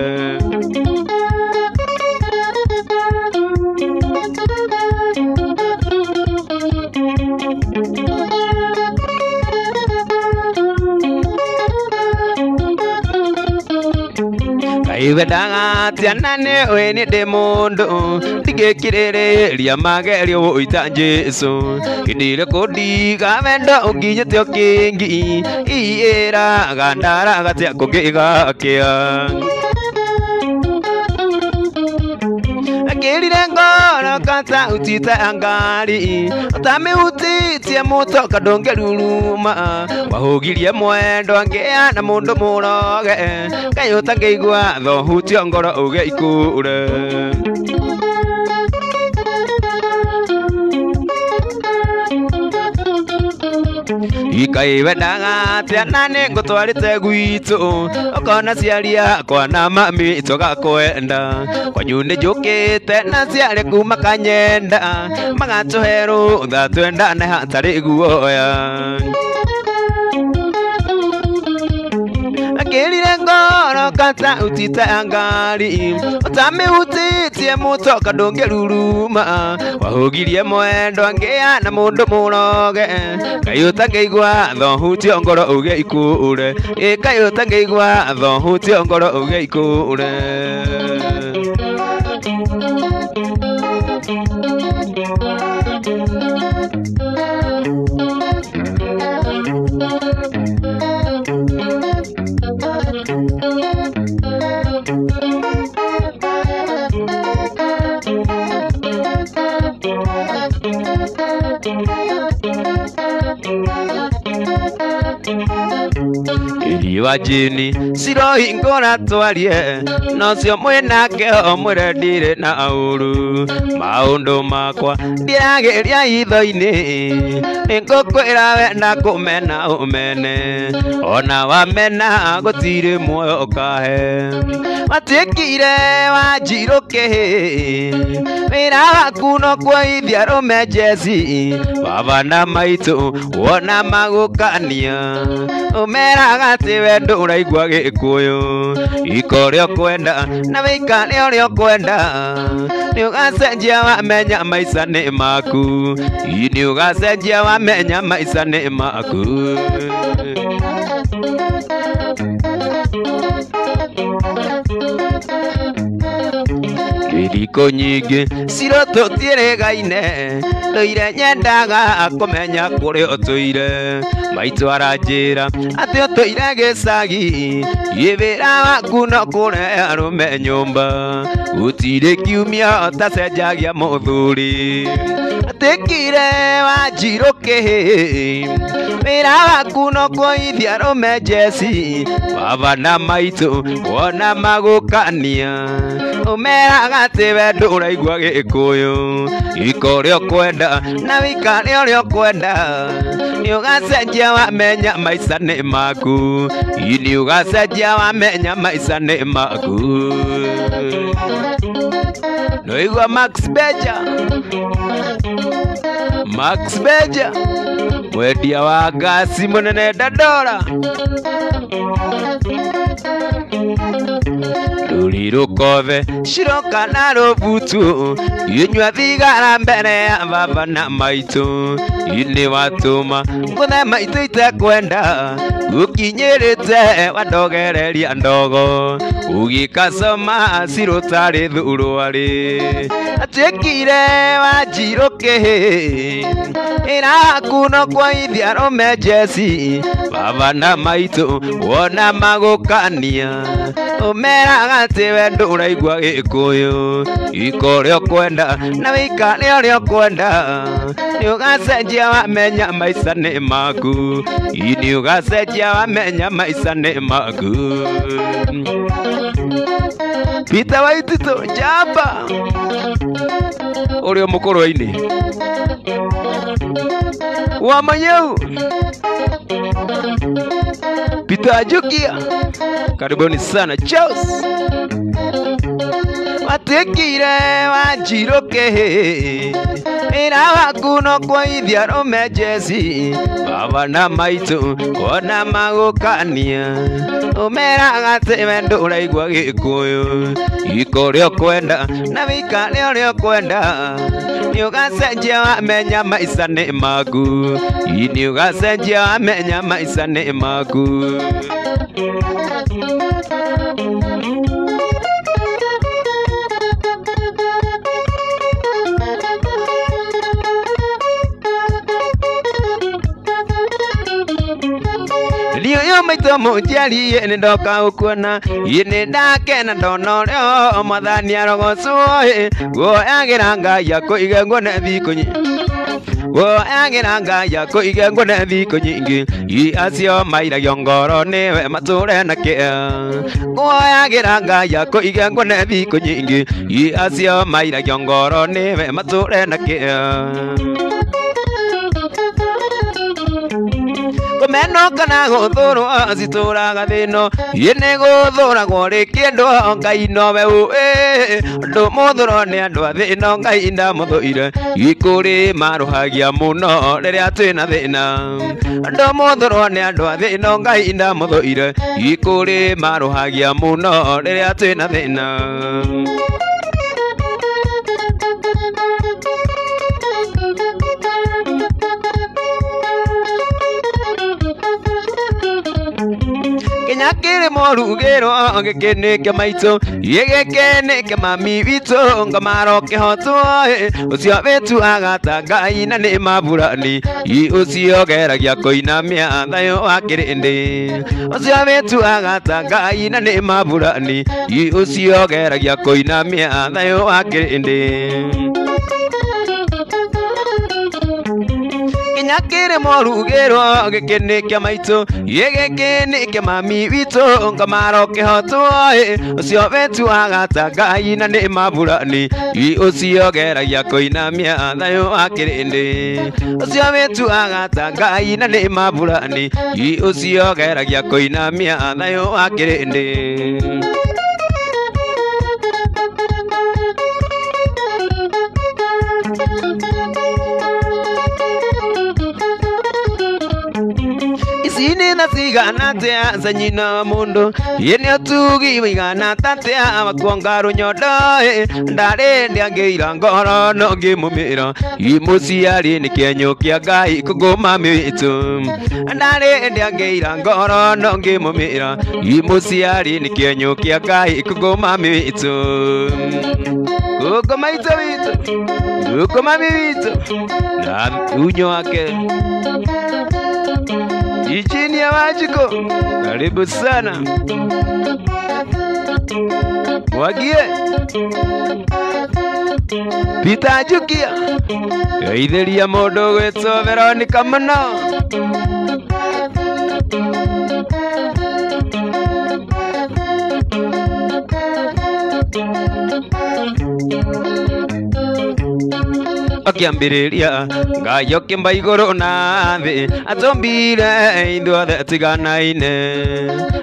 Kaĩ wendaga atĩa na nĩũĩ nĩ ndĩ mũndũ ndingĩkirĩrĩria magerio wũita Jesũ hĩndĩ ĩrĩkũ ndiga wendo ũnginyĩte ũkĩngi ĩraga ndaraga tia kũngĩgakĩa. Ngĩrire ngoro katauti ta ya ngari ũtamĩhutĩtie mũtoka ndũngĩruruma wahũgirie mwendwa ngĩa na mũndũ mũroge Ngai ũtangĩigua thohutio ngoro uge ikũre. Kaĩ wendaga atĩa na nĩ ngũtwarĩte gwitũ ũkona ciari akwa na mami tũgakwenda kwanyu nĩ njũkĩte na ciarĩ kuma kanyenda magatũhe rũtha twendane hatarĩ guoya. Ngĩrire ngoro katauti ta ya ngari ũtamĩhutĩtie mũtoka ndũngĩruruma wahũgirie mwendwa ngĩa na mũndũ mũroge Ngai ũtangĩigua thohutio ngoro uge ikũre Ngai ũtangĩigua thohutio ngoro uge ikũre. Iwa jini cirohingũra twarie nocio mwĩnake o mwĩre ndirĩ na ũru maũndũ makwa ndirageria hitho-inĩ nĩngũkwĩra we na kũmena ũmene ona wamena gũtirĩ muoyo ũkahe watuĩkire wanjirũ kĩhĩ wĩra waku no kuoithia arũme njeci baba na maitũ wona magũkania ũmeraga atĩ we ndũraigua gĩkũyũ ika ũrĩa ũkwenda na wĩikare ũrĩa ũkwenda nĩũgacenjia wamenya maica nĩ maku nĩũgacenjia wamenya maica nĩ maku. Iriko nyingĩ cirotũtiĩrĩgaine ndũire nyendaga kũmenya kũrĩa ũtũire maitũ aranjĩra atĩ ũtũire gĩcagi ĩ wĩra waku no kũrehe arũme nyũmba gũtirĩ kiumia ũtacenjagia mũthuri atuĩkire wanjirũ kĩhĩ wĩra waku no kuoithia arũme njeci baba na maitũ wona magũkania ũmeraga atĩ we ndũraigua gĩkũyũ ika ũrĩa ũkwenda na wĩikare ũrĩa ũkwenda nĩũgacenjia wamenya maica nĩ maku nĩũgacenjia wamenya maica nĩ maku. Noigua Max Beja Max Beja mwendia wa ngasi mũnene Dandora rũri rũkothe ciroka na rũbutu inyua thigara mbere ya baba na maitũ nĩ watũma ngũthe maitũ itekwenda ũkinyĩrĩte wandogereria ndogo ũgĩkacoma cirũtarĩ thurwarĩ atuĩkire wanjirũ kĩhĩ wĩra waku no kuoithia arũme njeci baba na maitũ wona magũkania ũmeraga atĩ we ndũraigua gĩkũyũ ika ũrĩa ũkwenda na wĩikare ũrĩa ũkwenda nĩũgacenjia wamenya maica nĩ maku nĩũgacenjia wamenya maica nĩ maku. Peter Waititũ njamba ũrĩa mũkũrũ-inĩ wa Manyeu Peter Ajukia karibuni sana Charles watuĩkire wanjirũ kĩhĩ wĩra waku no kuoithia arũme njeci baba na maitũ wona magũkania ũmeraga atĩ we ndũraigua gĩkũyũ ika ũrĩa ũkwenda na wĩikare ũrĩa ũkwenda nĩũgacenjia wamenya maica nĩ maku nĩũgacenjia wamenya maica nĩ maku. Ndiyo maitũ mũnjiari nĩ ndoka gũkuona nĩ ndakena ndona ũrĩa mwathani arogocwo guoyagĩra Ngai akũige nguone thikũ nyingĩ guoyagĩra Ngai akũige nguone thikũ nyingĩ i acio mairagio ngoro nĩwe matũre na kĩeha guoyagĩra Ngai akũige nguone thikũ nyingĩ i acio mairagio ngoro nĩwe matũre na kĩeha kũmenwo kana gũthũrwo citũraga thĩno nĩ gũthũragwo rĩ kĩndũ Ngai nowe ũĩ ũndũ mũthũrwo nĩ andũ a thĩno Ngai ndamũthũire ikũrĩ marũhagia mũno rĩrĩa twĩna thĩna ũndũ mũthũrwo nĩ andũ a thĩno Ngai ndamũthũire ikũrĩ marũhagia mũno rĩrĩa twĩna thĩna. Kinya kĩrĩ morugĩrwo gĩkĩ nĩkĩo maitũ gĩkĩ nĩkĩo mami witũ ngomaro kĩhotwo ũcio wĩtuaga ta Ngai na nĩ maburani ũcio geragia kũinamia thayũ wa kĩrĩndĩ ũcio wĩtuaga ta Ngai na nĩ maburani ũcio geragia kũinamia thayũ wa kĩrĩndĩ. Nginya kĩrĩmo rugĩrwo gĩkĩ nĩ kĩa maitũ gĩkĩ nĩ kĩa mami witũ ngamaro kĩhotwo ũcio wetuaga ta Ngai na nĩ maburani ũcio geragia kũinamia thayũ wa kĩrĩndĩ ũcio wetuaga ta Ngai na nĩ maburani ũcio geragia kũinamia thayũ wa kĩrĩndĩ. Ici nĩ tha cigana atĩa cia nyina wa mũndũ ĩ nĩ ũtugi wĩigana atĩa wakuonga rũnyondo ndarĩ ndĩangĩira ngoro no ngĩmũmĩra mũciari nĩ kĩenyũ kĩa Ngai kũngũmami witũ ndarĩ ndĩangĩira ngoro no ngĩmũmĩra mũciari nĩ kĩenyũ kĩa Ngai kũngũmami witũ kũngũmaitũ witũ kũngũmami witũ na unyo wake. Chini ya Wajiko, karibu sana. Mwagie Peter Njukia, geithĩria mũndũ gwĩtwo Veronica mũno. Akĩambĩrĩria Ngai okĩmba igũrũ na thĩ atũmbire ithuothe tiganaine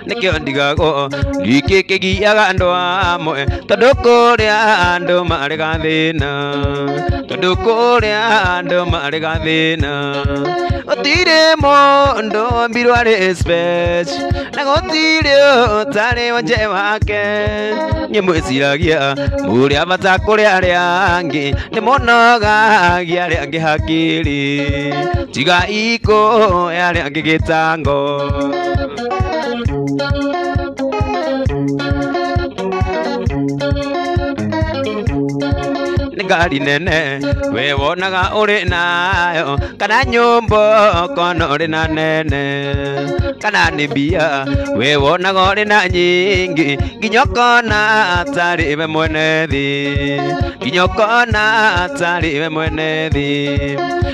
nĩkĩo ndigagwo gĩkĩ kĩgiaga andũ amwe tondũ kũrĩa andũ marĩ gathĩna tondũ kũrĩa andũ marĩ gathĩna gũtirĩ mũndũ wombirwo arĩ special na gũtirĩ ũtarĩ wonje wake niĩ mwĩciragia mũrĩ a bata kũrĩ arĩa angĩ nĩ mũnogagia arĩa angĩ hakiri tiga ikũ arĩa angĩ gĩtango. Nĩ ngari nene we wonaga ũrĩ nayo kana nyũmba ũkona ũrĩ na nene kana nĩ mbia we wonaga ũrĩ na nyingĩ nginya ũkona tarĩ we mwene thĩ nginya ũkona tarĩ we mwene thĩ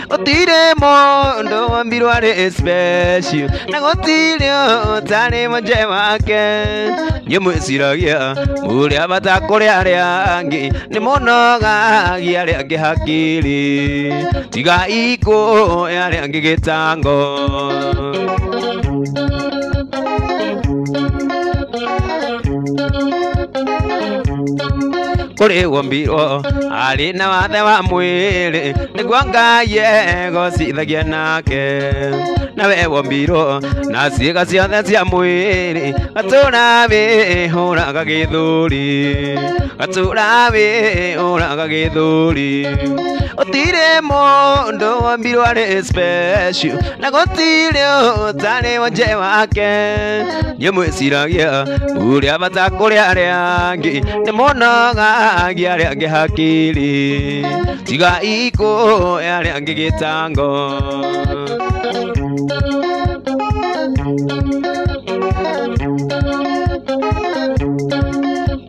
gũtirĩ mũndũ wombirwo arĩ special na gũtirĩ ũtarĩ wonje wake niĩ mwĩciragia mũrĩ a bata kũrĩ arĩa angĩ nĩ mũnogagia arĩa angĩ hakiri tiga ikũ arĩa angĩ gĩtango. Kũrĩ wombirwo arĩ na wathe wa mwĩrĩ nĩguo Ngai egocithagia nake nawe wombirwo na ciĩga ciothe cia mwĩrĩ gatũra wĩhũraga gĩthũri gatũra wĩhũraga gĩthũri gũtirĩ mũndũ wombirwo arĩ special na gũtirĩ ũtarĩ wonje wake niĩ mwĩciragia mũrĩ a bata kũrĩ arĩa angĩ nĩ mũnogagia arĩa angĩ hakiri tiga ikũ arĩa angĩ gĩtango.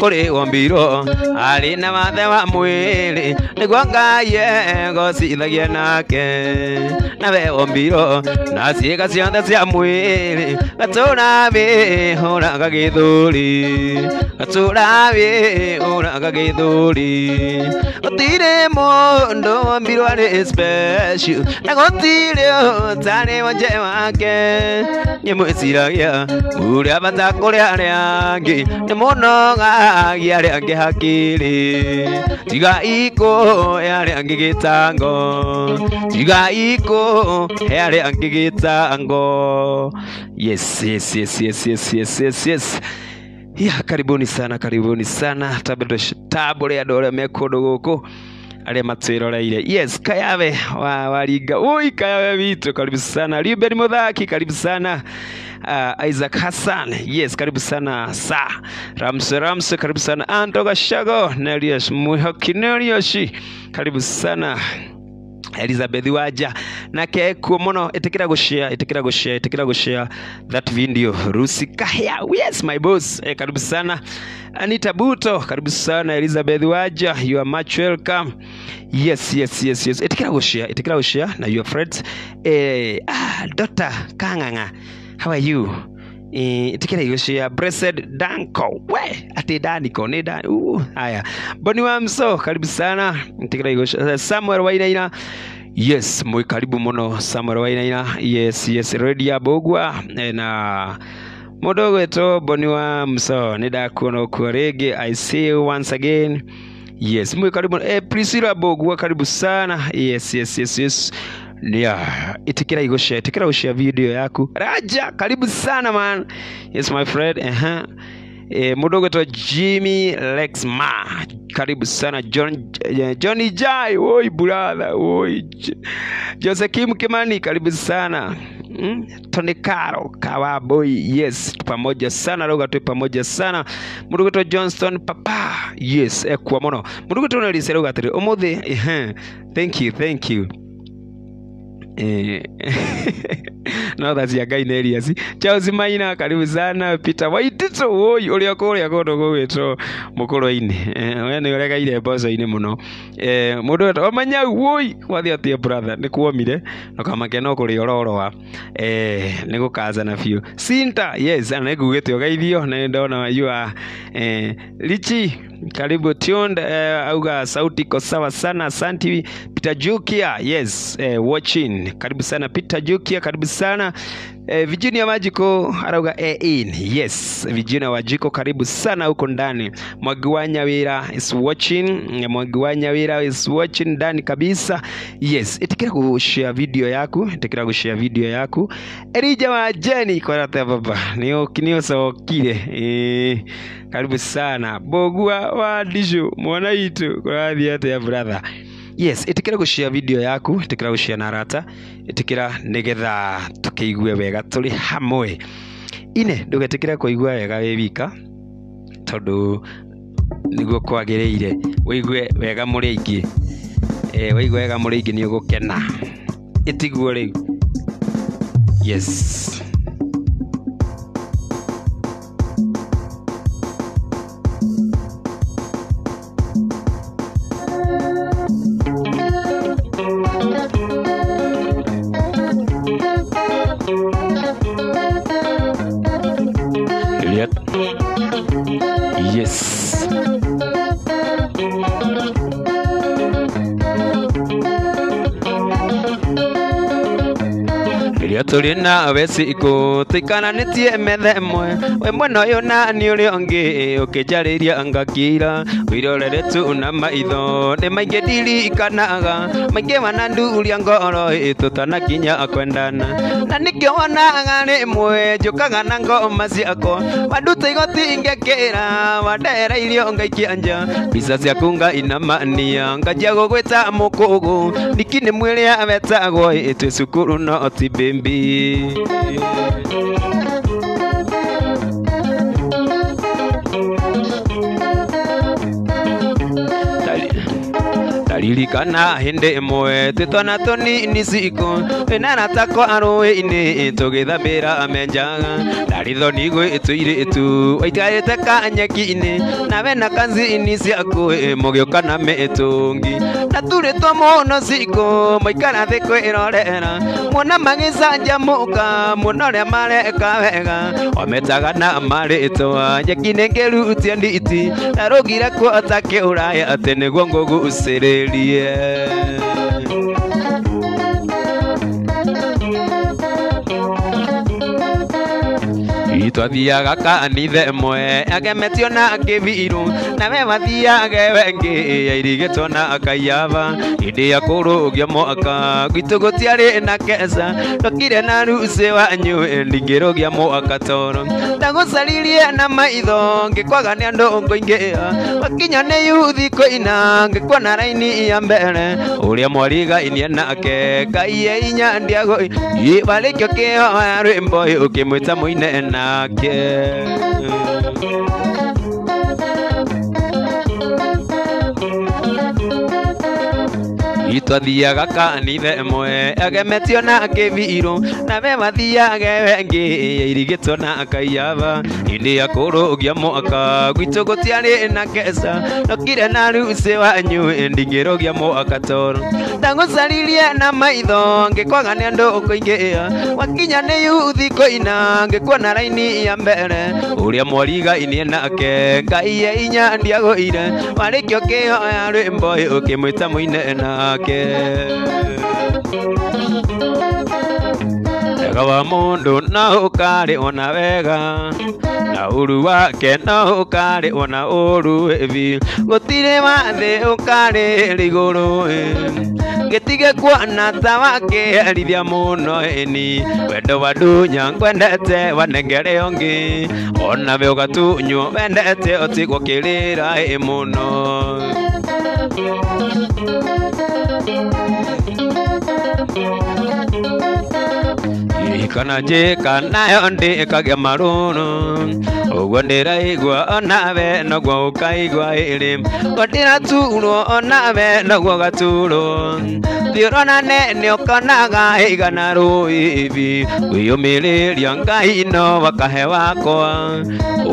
Kũrĩ wombirwo arĩ na wathe wa mwĩrĩ nĩguo Ngai egocithagia nake nawe wombirwo na ciĩga ciothe cia mwĩrĩ gatũra wĩhũraga gĩthũri gatũra wĩhũraga gĩthũri gũtirĩ mũndũ wombirwo arĩ special na gũtirĩ ũtarĩ wonje wake niĩ mwĩciragia mũrĩ a bata kũrĩ arĩa angĩ nĩ mũnogagia arĩa angĩ hakiri tiga ikũ arĩa angĩ gĩtango tiga ikũ arĩa angĩ gĩtango. Yes, yes, yes, yes, yes, yes, yes, yes. Ya, karibuni sana, karibuni sana tabore andũ arĩa me kũndũ gũkũ arĩa matwĩroreire. Yes, Kayabe wa Waringa. Oi, Kayabe witũ, karibu sana. Ruben Muthaki, karibu sana. Isaac Hassan, yes, karibu sana. Sa Ramse Ramse, karibu sana. Anto Gashago, Nelios Muhoki Nelioshi, karibu sana. Elizabeth Waja nake kuo muno itikira gushare itikira gushare itikira gushare that video. Rusi Kahia, yes my boss, karibu sana. Anita Buto, karibu sana. Elizabeth Waja, you are much welcome. Yes, yes, yes, yes. Itikira gushare, itikira gushare na your friends. Dr. Kanganga, how are you? Itikira gushare. Blessed Danko, we ati Daniko ni Dan. Haya. Boni wa Mso, karibu sana. Itikira gushare. Samuel Wainaina. Yes, mwe karibu muno Samuel Wainaina. Yes, yes, Redia Bogwa na mudogo wetu Boni wa Mso, nidakuona uko rege. I see you once again. Yes, mwe karibu. Priscilla Bogwa, karibu sana. Yes, yes, yes, yes. Yeah, itikira igushare, itikira ushare video yaku. Raja, karibu sana man. Yes my friend. Mudogo wetu Jimmy Lexma, karibu sana. Johnny Jai, oi brother, oi. Jose Kim Kimani, karibu sana. Tony Caro Kawaboy, yes, pamoja sana roga tu pamoja sana. Mudogo wetu Johnston Papa, yes, kwa mono. Mudogo wetu naliseroga tiri omothe. Thank you, thank you. No, that's your guy Nerias. Charles Maina, karibu sana. Peter Waitito, oi, uria kuria kundu gugwitwo Mukuru-ini. We ni uregaire mboco-ini muno. Mundu wetwo Manyau, oi, gwathi atia brother, ni kuomire ndukamake no kuria uroroa. Ni gukazana biũ. Sinta, yes, ana ngugite ugeithio na ndona you are Lichi, karibu tuned. Auga sauti iko sawa sana, asante. Peter Jukia, yes, watching, karibu sana Peter Jukia, karibu sana. Virginia Majiko arauga in. Yes, Virginia Wajiko, karibu sana huko ndani. Mwagwanya Wira is watching. Mwagwanya Wira is watching ndani kabisa. Yes, itikira kushare video yaku, itikira kushare video yaku. Elija wa Jenny kwa rata baba. Niyo sokire. Karibu sana. Bogua wa Dishu mwana itu kwa ya brother. Yes, itikira gushare video yaku, itikira gushare na rata, itikira nigetha tukiigue wega turi hamwe. Ine ndugetikira kuigua wega wi wika tondu niguo kwagiriire wigue wega muri aingi. Wigue wega muri aingi ni ugukena. Itiguo riu. Yes. Yes. Rĩrĩa tũrĩ nawe cikũ tũikananĩtie metha ĩmwe, we mwena ũyũ na niĩ ũrĩa ũngĩ, ũkĩnjarĩria ngakira, wĩrorere tu na maitho nĩ maingĩ ndirikanaga, maingĩ wananduria ngoro tũtanakinya kwendana, na nĩkĩo wonaga rĩmwe njũkaga na ngoma ciakwa, wanduta igoti ngekĩra, wandehera irio ngaikia nja, mbica ciaku ngainamania, nganjia gũgwĩta mũkũgũ, niki nĩ mwĩrĩa wetagwo twĩ cukuru no ti bĩmbi. Taririkana hĩndĩ ĩmwe twĩ twana tũnini cikũ, twĩna arata akwa rũĩ-inĩ tũgĩthambĩra menjaga, ndarĩ thoni gwĩtũirĩtu waikarĩte kanyeki-inĩ, nawe na kanzini ciaku mũgĩũka na mĩtũngi, na turĩtwo mũno cikũ maikara thĩ kwĩrorera, muona magĩcanjamũka muona ũrĩa mareka wega, wametaga na marĩtwa nyeki-inĩ ngĩrutia nditi, ndarũgire kuota kĩũraya atĩ nĩguo ngũgucĩrĩrie. Twathiaga kanitha ĩmwe agemetio na kĩbirũ, nawe wathiage wengĩ yairigĩtwo na kaiyaba, hĩndĩ ya kũrũgia mwaka gwitũ gũtiarĩ na keca, ndokire na rucĩ wanyu ndingĩrũgia mwaka toro, ndagũcaririe na maitho ngĩkwaga nĩ andũ ngũingĩra, wakinya nĩ yuthi kũina ngĩkuona raini ya mbere, ũrĩa mwarigainie nake Ngai e inya ndiagũ warĩkio kĩhoya rwĩmbo ũkĩmwĩta mũine nake. Itwathiaga kanitha ĩmwe agemetio na kĩbirũ nawe wathiage wengĩ irigĩtwo na kaiyaba hĩndĩ ya kũrũgia mwaka gwitũ gũtiarĩ na keca nokire na rucĩ wanyu ndingĩrũgia mwaka toro ndagũcaririe na maitho ngĩkwaga nĩ andũ kũingĩra wakinya nĩ yuthi kũina ngĩkuona raini ya mbere ũrĩa mwarigainie nake Ngai ye inya ndiagũire warĩkio kĩhoya rwĩmbo ũkĩmwĩta mũine nake wega wa mũndũ no ũkarĩhwo na wega na ũru wake no ũkarĩhwo na ũru ĩbi gũtirĩ wa thĩ ũkarĩrĩ igũrũ gĩtige kuona ta wakĩherithia mũno ĩni wendo wa ndunya ngwendete wanengere ũngĩ onawe ũgatunywo wendete ũtigwo kĩrĩra ĩ mũno. Kana njĩka nayo ndĩkagĩa marũrũ ũguo ndĩraigua onawe noguo ũkaigua ĩrĩ ũguo ndĩraturwo onawe noguo ũgaturwo thiĩ ũronane nĩũkonaga igana rũibi wĩyũmĩrĩria Ngai no wakahe wakwa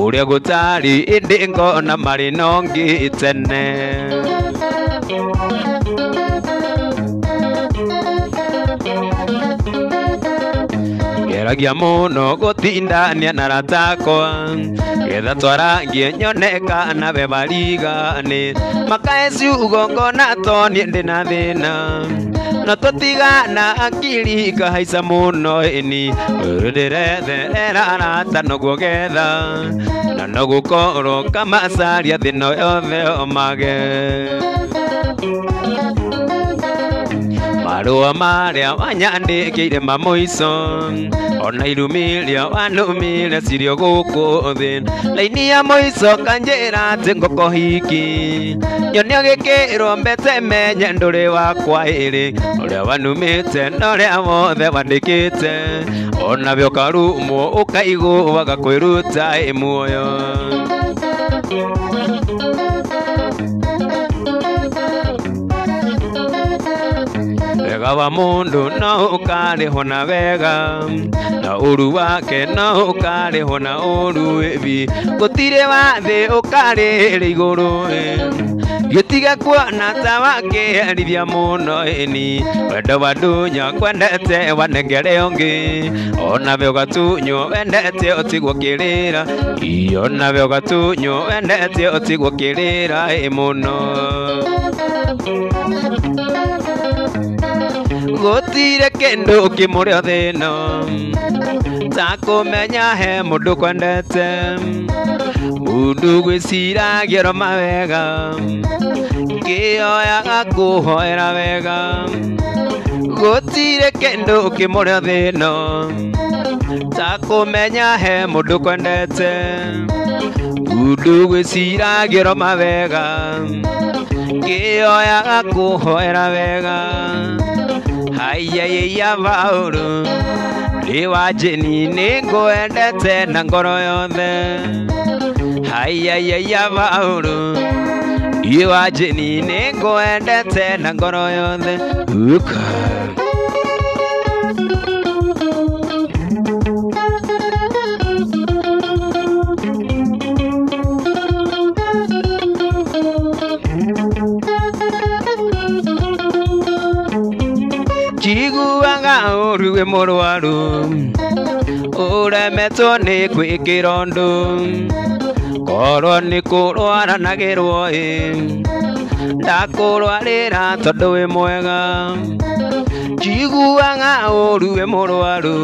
ũrĩa gũtarĩ ĩndĩ ngona marĩ nongĩ tene. Geragia mũno gũtindania na arata akwa getha twarangie nyone kana be barigane makae ciugo ngona to niĩ ndĩna thĩna no tũtigana akili ikahaica mũno ĩni ndĩretherera arata noguo getha na no gũkorwo kamacaria thĩno yothe omage marũa marĩa wanyandĩkĩire ma mũico ona irumĩria wanumĩre cirio gũkũ thĩ laini ya mũico kanjĩra atĩ ngũkũ hiki nyonia gĩkĩrwo mbete menye ndũrĩ wakwa ĩrĩ ũrĩa wanumĩte na ũrĩa wothe wandĩkĩte onawe ũkarumwo ũkaiguaga kwĩruta ĩ muoyo. Wega wa mũndũ no ũkarĩhwo na wega na ũru wake no ũkarĩhwo na ũru ĩbi gũtirĩ wa thĩ ũkarĩrĩ igũrũ gĩtige kuona ta wakĩherithia mũno ĩni wendo wa ndunya ngwendete wanengere ũngĩ onawe ũgatunywo wendete ũtigwo kĩrĩra onawe ũgatunywo wendete ũtigwo kĩrĩra ĩ mũno. Gũtirĩ kĩndũ kĩmũrĩ thĩno ta kũmenya he mũndũ kwendete mũndũ gwĩciragia oro mawega kĩoyaga kũhoera wega gũtirĩ kĩndũ kĩmũrĩ thĩno ta kũmenya he mũndũ kwendete mũndũ gwĩciragia oro mawega kĩoyaga kũhoera wega. Haiya Paũlũ ndĩ wa Jeni nĩngwendete na ngoro yothe haiya Paũlũ ndĩ wa Jeni nĩngwendete na ngoro yothe uka. Njiguaga ũru wĩ mũrwaru ũremetwo nĩ gwĩkĩra ũndũ korwo nĩ kũrwaranagĩrwo ĩ ndakũrwarĩra tondũ wĩ mwega njiguaga ũru wĩ mũrwaru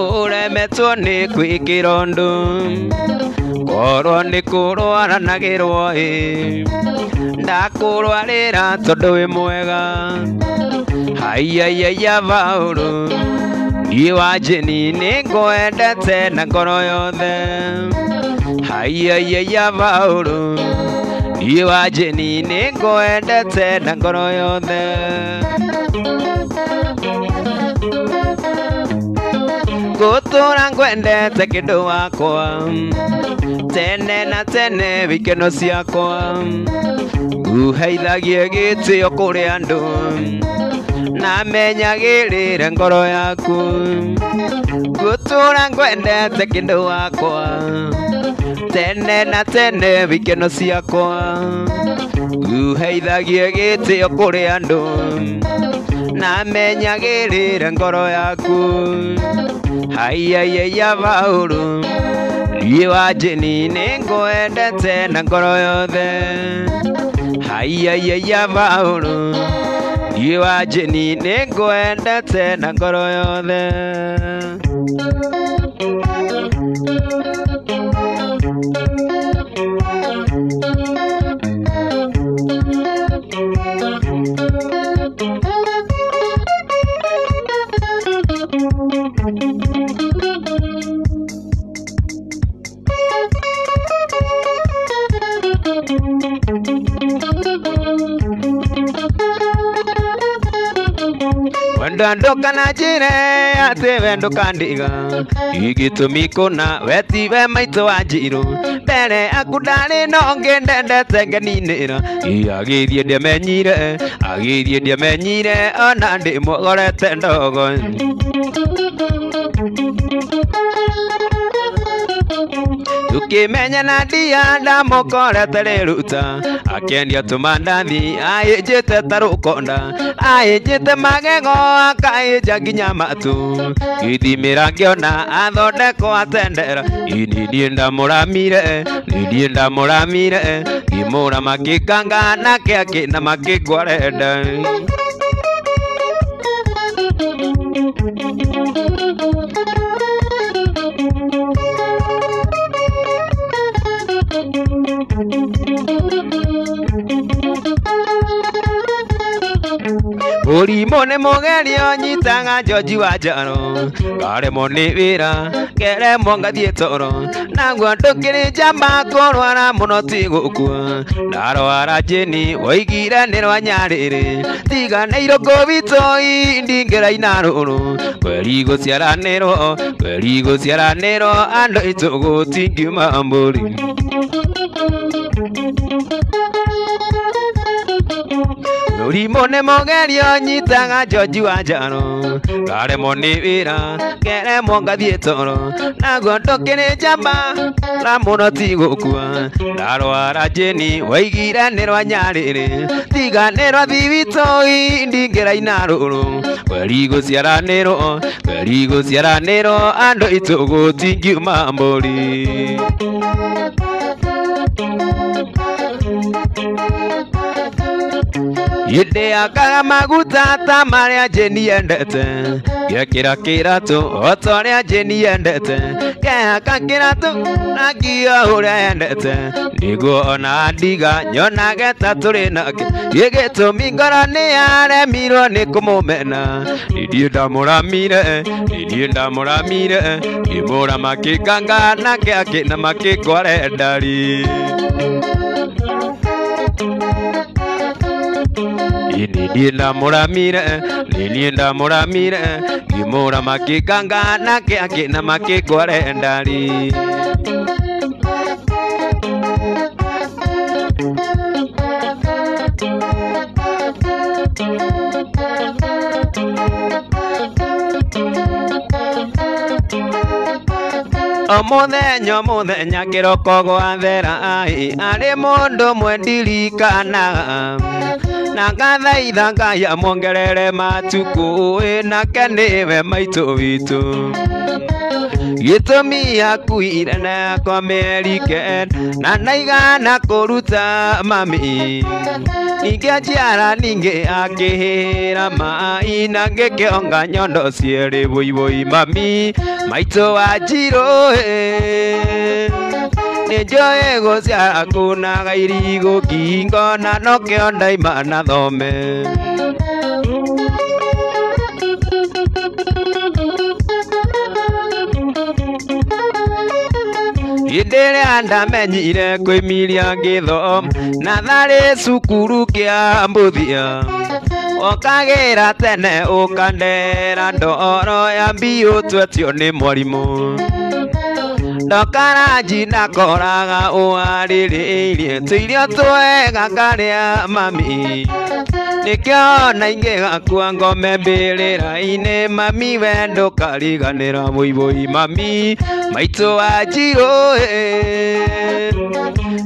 ũremetwo nĩ gwĩkĩra ũndũ korwo nĩ kũrwaranagĩrwo ĩ ndakũrwarĩra tondũ wĩ mwega. Haiya Paũlũ niĩ wa Jeni nĩngwendete na ngoro yothe haiya Paũlũ niĩ wa Jeni nĩngwendete na ngoro yothe. Ngũtũra ngwendete kĩndũ wakwa tene na tene wikeno ciakwa nguheithagie gĩtĩo kũrĩ andũ na menyagĩrĩre ngoro yaku ngũtũra ngwendete kĩndũ wakwa tene na tene wikeno ciakwa nguheithagie gĩtĩo kũrĩ andũ na menyagĩrĩre ngoro yaku haiya Paũlũ niĩ wa Jane nĩngwendete na ngoro yothe haiya Paũlũ niĩ wa Jane nĩngwendete na ngoro yothe. Wendo ndũkananjĩre atĩ we ndũkandiga gĩtũmi kũna we tiwe maitũ wa Njirũ mbere aku ndarĩ no ũngĩ ndendete ngeninĩra agĩthiĩ ndiamenyire agĩthiĩ ndiamenyire ona ndĩmũgorete ndogo. Tukĩmenyana ndia ndamũkorete rĩruta akĩendia tũmandathi aĩnjĩte ta rũkonda aĩnjĩte magego akaĩnja nginya matũ gĩthimĩra ngĩona athondekwo atendera ini niĩ ndamũramire niĩ ndamũramire ngĩmũra makĩnganga nake akĩna makĩngware nda. Mũrimũ nĩ mũgerio nyitaga George wa Njaro ngaremwo nĩ wĩra ngeremwo ngathiĩ toro naguo ndũkĩrĩ njamba kũrwara mũno ti gũkua ndarwara Jane woigire nĩ rwa nyarĩrĩ tiga nĩ irũngũ witũ ndingĩraina rũrũ kweri gũciaranĩrwo kweri gũciaranĩrwo andũ aitũ gũtingiuma mbũri. Mũrimũ nĩ mũgerio nyitaga George wa Njaro ngaremwo nĩ wĩra ngeremwo ngathiĩ toro naguo ndũkĩrĩ njamba na mũno ti gũkua ndarwara Jane woigire nĩ rwa nyarĩrĩ tiga nĩ rwa thiwitũ ndingĩraina rũrũ kweri gũciaranĩrwo kweri gũciaranĩrwo andũ aitũ gũtingiuma mbũri. Ndĩakaga maguta ta marĩa Jane endete ngekĩra kĩratũ o ta ũrĩa Jane endete ngehaka kĩratũ na ngio ũrĩa endete nĩguo ona ndiga nyonage ta tũrĩ nake gĩgĩtũmi ngoro nĩyaremirwo nĩ kũmũmena niĩ ndamũramire niĩ ndamũramire ngĩmũra makĩnganga nake akĩna makĩngware ndari. Niĩ ndamũramire niĩ ndamũramire ngĩmũra makĩnganga nake akĩna makĩngware ndari. O mũthenya kĩroko gwathera arĩ mũndũ ũmwe ndirikanaga na ngathaitha Ngai amuongerere matukũ nake nĩwe maitũ witũ gĩtũmi akuire nakwa mĩeri kenda na ndaigana kũruta mami ningĩ anjiara ningĩ akĩhĩra mai na ngĩkĩonga nyondo cierĩ wũiwũi mami maitũ wa Njirũ nĩ njũĩ gũciara kunaga irigũ ngingo na nokĩo ndaima na thome. Hĩndĩ ĩrĩa ndamenyire kwĩmiria ngĩthoma na tharĩ cukuru kĩa Mbuthia Ũkagĩra tene ũkandera ndoro ya mbiũ twetio nĩ mwarimũ. Ndokaraji ndakoraga ũharĩrĩirie tũirio twega ngarĩa mami. Nĩkĩo na ingĩgakua ngome mbĩrĩra-inĩ mami we ndũkariganĩra mũibũi mami maitũ wa Njirũ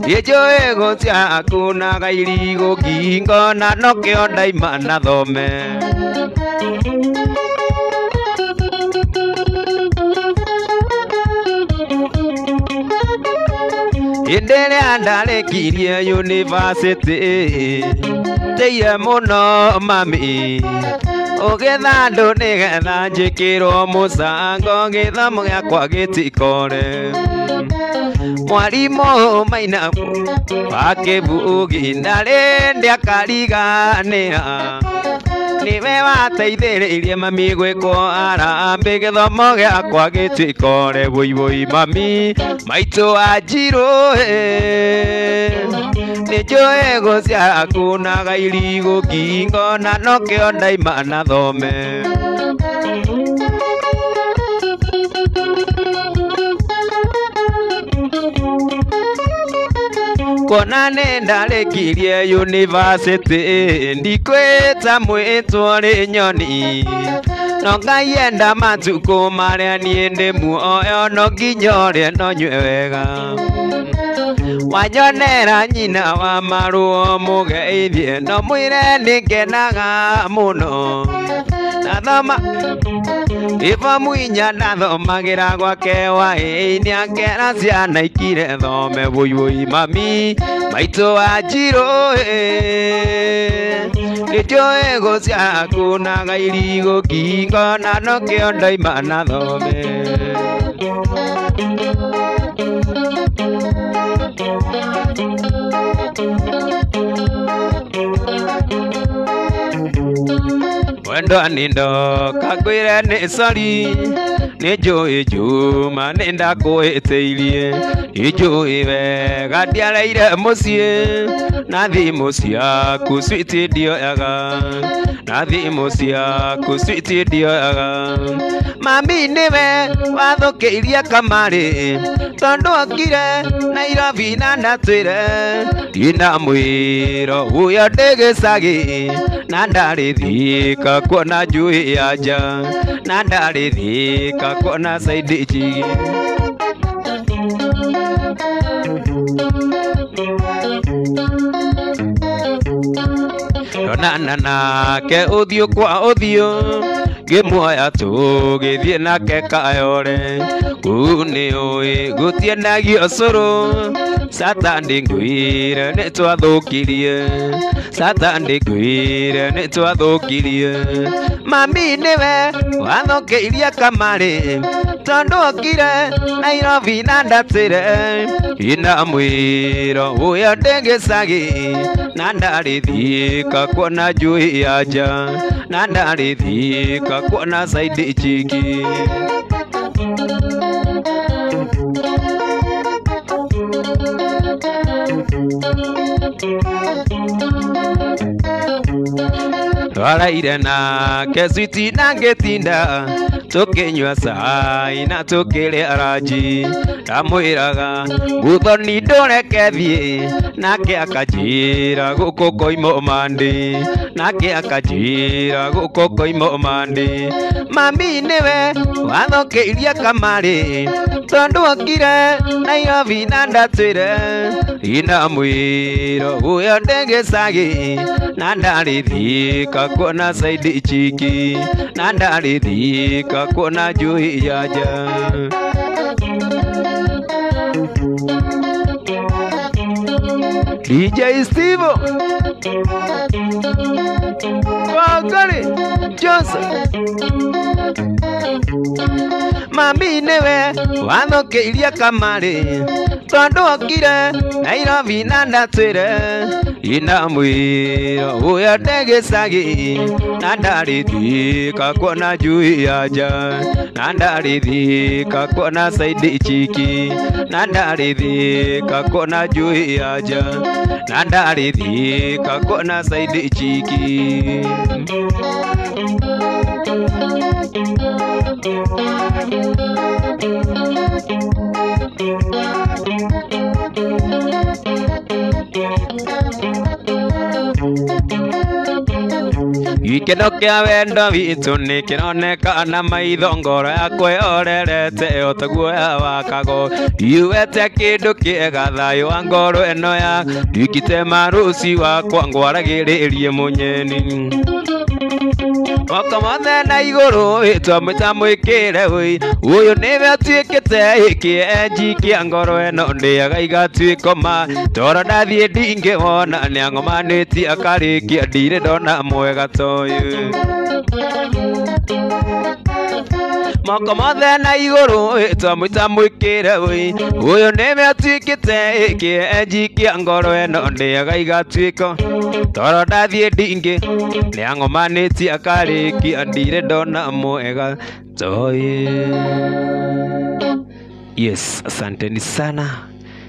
Nĩnjũĩ gũciakunaga irigũ ngingo na nokĩo ndaima na thome. Hĩndĩ ĩrĩa ndarĩkirie yunivasĩtĩ teire mũno mami ũgĩtha andũ nĩgetha njĩkĩrwo mũcango gĩthomo gĩakwa gĩtikore. Mwarimũ Maina wa Kĩbugi ndarĩ ndĩakariganĩra nĩwe wateithĩrĩirie mami gwĩkwo harambĩ gĩthomo gĩakwa gĩtikore wũiwũi mami maitũ wa Njirũ Nĩnjũĩ gũciakunaga irigũ ngingo na nokĩo ndaima na thome. Kuona nĩ ndarĩkirie yunivasĩtĩ ndikwĩta mwĩtwo rĩ nyoni no Ngai enda matukũ marĩa niĩ ndĩ muoyo no nginya ũrĩe no nyue wega. Wanyonera nyina wa marũo mũgeithie no mwĩre nĩngenaga mũno. Ndathoma ibomu inya ndathomagĩra gwake hwaĩ-inĩ akera ciana ikire thome wũiwũi mami maitũ wa Njirũ Nĩnjũĩ gũciakunaga irigũ ngingo na nokĩo ndaima na thome. Mwendwa nĩ ndoka ngwĩre nĩ sorry nĩnjũĩ Juma nĩ ndakũhĩtĩirie nĩnjũĩ wega ndiareire mũciĩ na thimũ ciaku switi ndioyaga na thimũ ciaku switi ndioyaga. Mami nĩwe wathũkĩirie kamarĩ tondũ okire Nairobi na ndatwĩre ndina mwĩro ũyũ ndĩ gĩcagi na ndarĩ thika kuona njui ya nja na ndarĩ thika kuona saidi njigi. Ndonana nake ũthiũ kwa ũthiũ ngĩmuoya tũgĩthiĩ nake Kayore kũu nĩũĩ gũtiendagio cũrũ Satani ngwĩre nĩtwathũkirie Satani ngwĩre nĩtwathũkirie. Mami nĩwe wathũkĩirie kamarĩ tondũ okire Nairobi na ndatwĩre ina mwĩro ũyũ ndĩ gĩcagi na ndarĩ thika kuona njui ya nja na ndarĩ thika kuona saidi njigi. Twaraire nake switi na ngĩtinda tũkĩnyua cai na tũkĩrĩa ranji ndamwĩraga Muthoni ndũreke thiĩ nake akanjĩra gũkũ koima ũmandĩ nake akanjĩra gũkũ koima ũmandĩ. Mami nĩwe wathũkĩirie kamarĩ tondũ okire Nairobi na ndatwĩre ina mwĩro ũyũ ndĩ gĩcagi na ndarĩ thika kuona saidi njigi na ndarĩ thika kuona njui ya nja. DJ Steve Wangari Johnson Mami nĩwe wathũkĩirie kamarĩ tondũ okire Nairobi na ndatwĩre ina mwĩro ũyũ ndĩ gĩcagi na ndarĩ thika kuona njui ya nja na ndarĩ thika kuona saidi njigi na ndarĩ thika kuona njui ya nja na ndarĩ thika kuona saidi njigi. Gikeno kĩa wendo witũ nĩkĩroneka na maitho, ngoro yakwa ĩhorerete o ta guoya wa kago. Ndiuĩte kĩndũ kĩega thayũ wa ngoro ĩno ya ndikite maruci wakwa ngwaragĩrĩrie mũnyeni. Moko mothe na igũrũ twamwĩta mwĩkĩre wũi, ũyũ nĩwe atuĩkĩte kĩenji kĩa ngoro ĩno ndĩaga igatuĩka ma, toro ndathiĩ ndingĩwona nĩang'omanĩtie akarĩkia ndirĩ ndona mwega ta ũyũ. Moko mothe na igũrũ twamwĩta mwĩkĩre wũi, ũyũ nĩwe atuĩkĩte kĩenji kĩa ngoro ĩno ndĩaga igatuĩka toro ndathiĩ ndingĩ nĩang'omanĩtie akarĩkia ndirĩ ndona mwega ta ũyũ. Yes, asanteni sana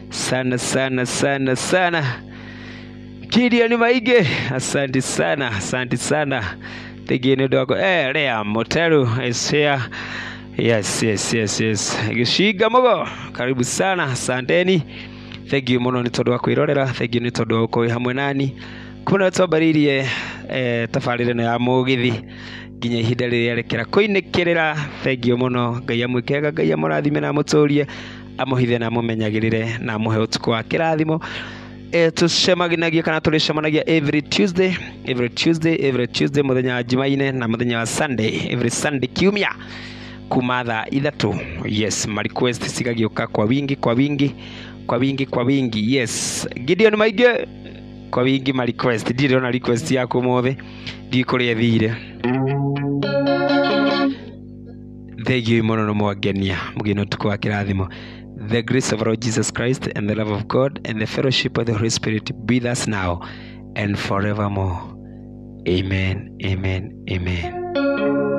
sana sana sana sana. Gideon Maige, asante sana, asante sana. Thank you nĩ ũndũ wakwa. Lea Moteru is here. Yes, yes, yes, yes. Gĩcinga Mũgo, karibu sana, asanteni. Thank you mũno nĩ tondũ wa kwĩrorera, thank you nĩ tondũ wa gũkorwo wĩ hamwe nani. Kuma twambaririe tabarĩra ĩno ya mũgithi nginya ihinda rĩrĩa rekera kũinĩkĩrĩra. Thank you mũno, Ngai amwĩke wega, Ngai amũrathime na amũtũrie, amũhithe na amũmenyagĩrĩre na amũhe ũtukũ wa kĩrathimo. Tucemanagia kana tũrĩcemanagia every Tuesday, every Tuesday, every Tuesday mũthenya wa Jumaine na mũthenya wa Sunday, every Sunday kiumia kuma thaa 3. Yes, ma request cigagĩũka kwa wingi, kwa wingi, kwa wingi, kwa wingi. Yes, Gideon Maige kwa wingi ma request. Ndirĩ ndona request yaku ũmũthĩ, ndiũĩ kũrĩa ĩthire. Thengiũ mũno nĩ mwangenia, mũgĩe na ũtukũ wa kĩrathimo. The grace of our Lord Jesus Christ and the love of God and the fellowship of the Holy Spirit be with us now and forevermore. Amen, amen, amen.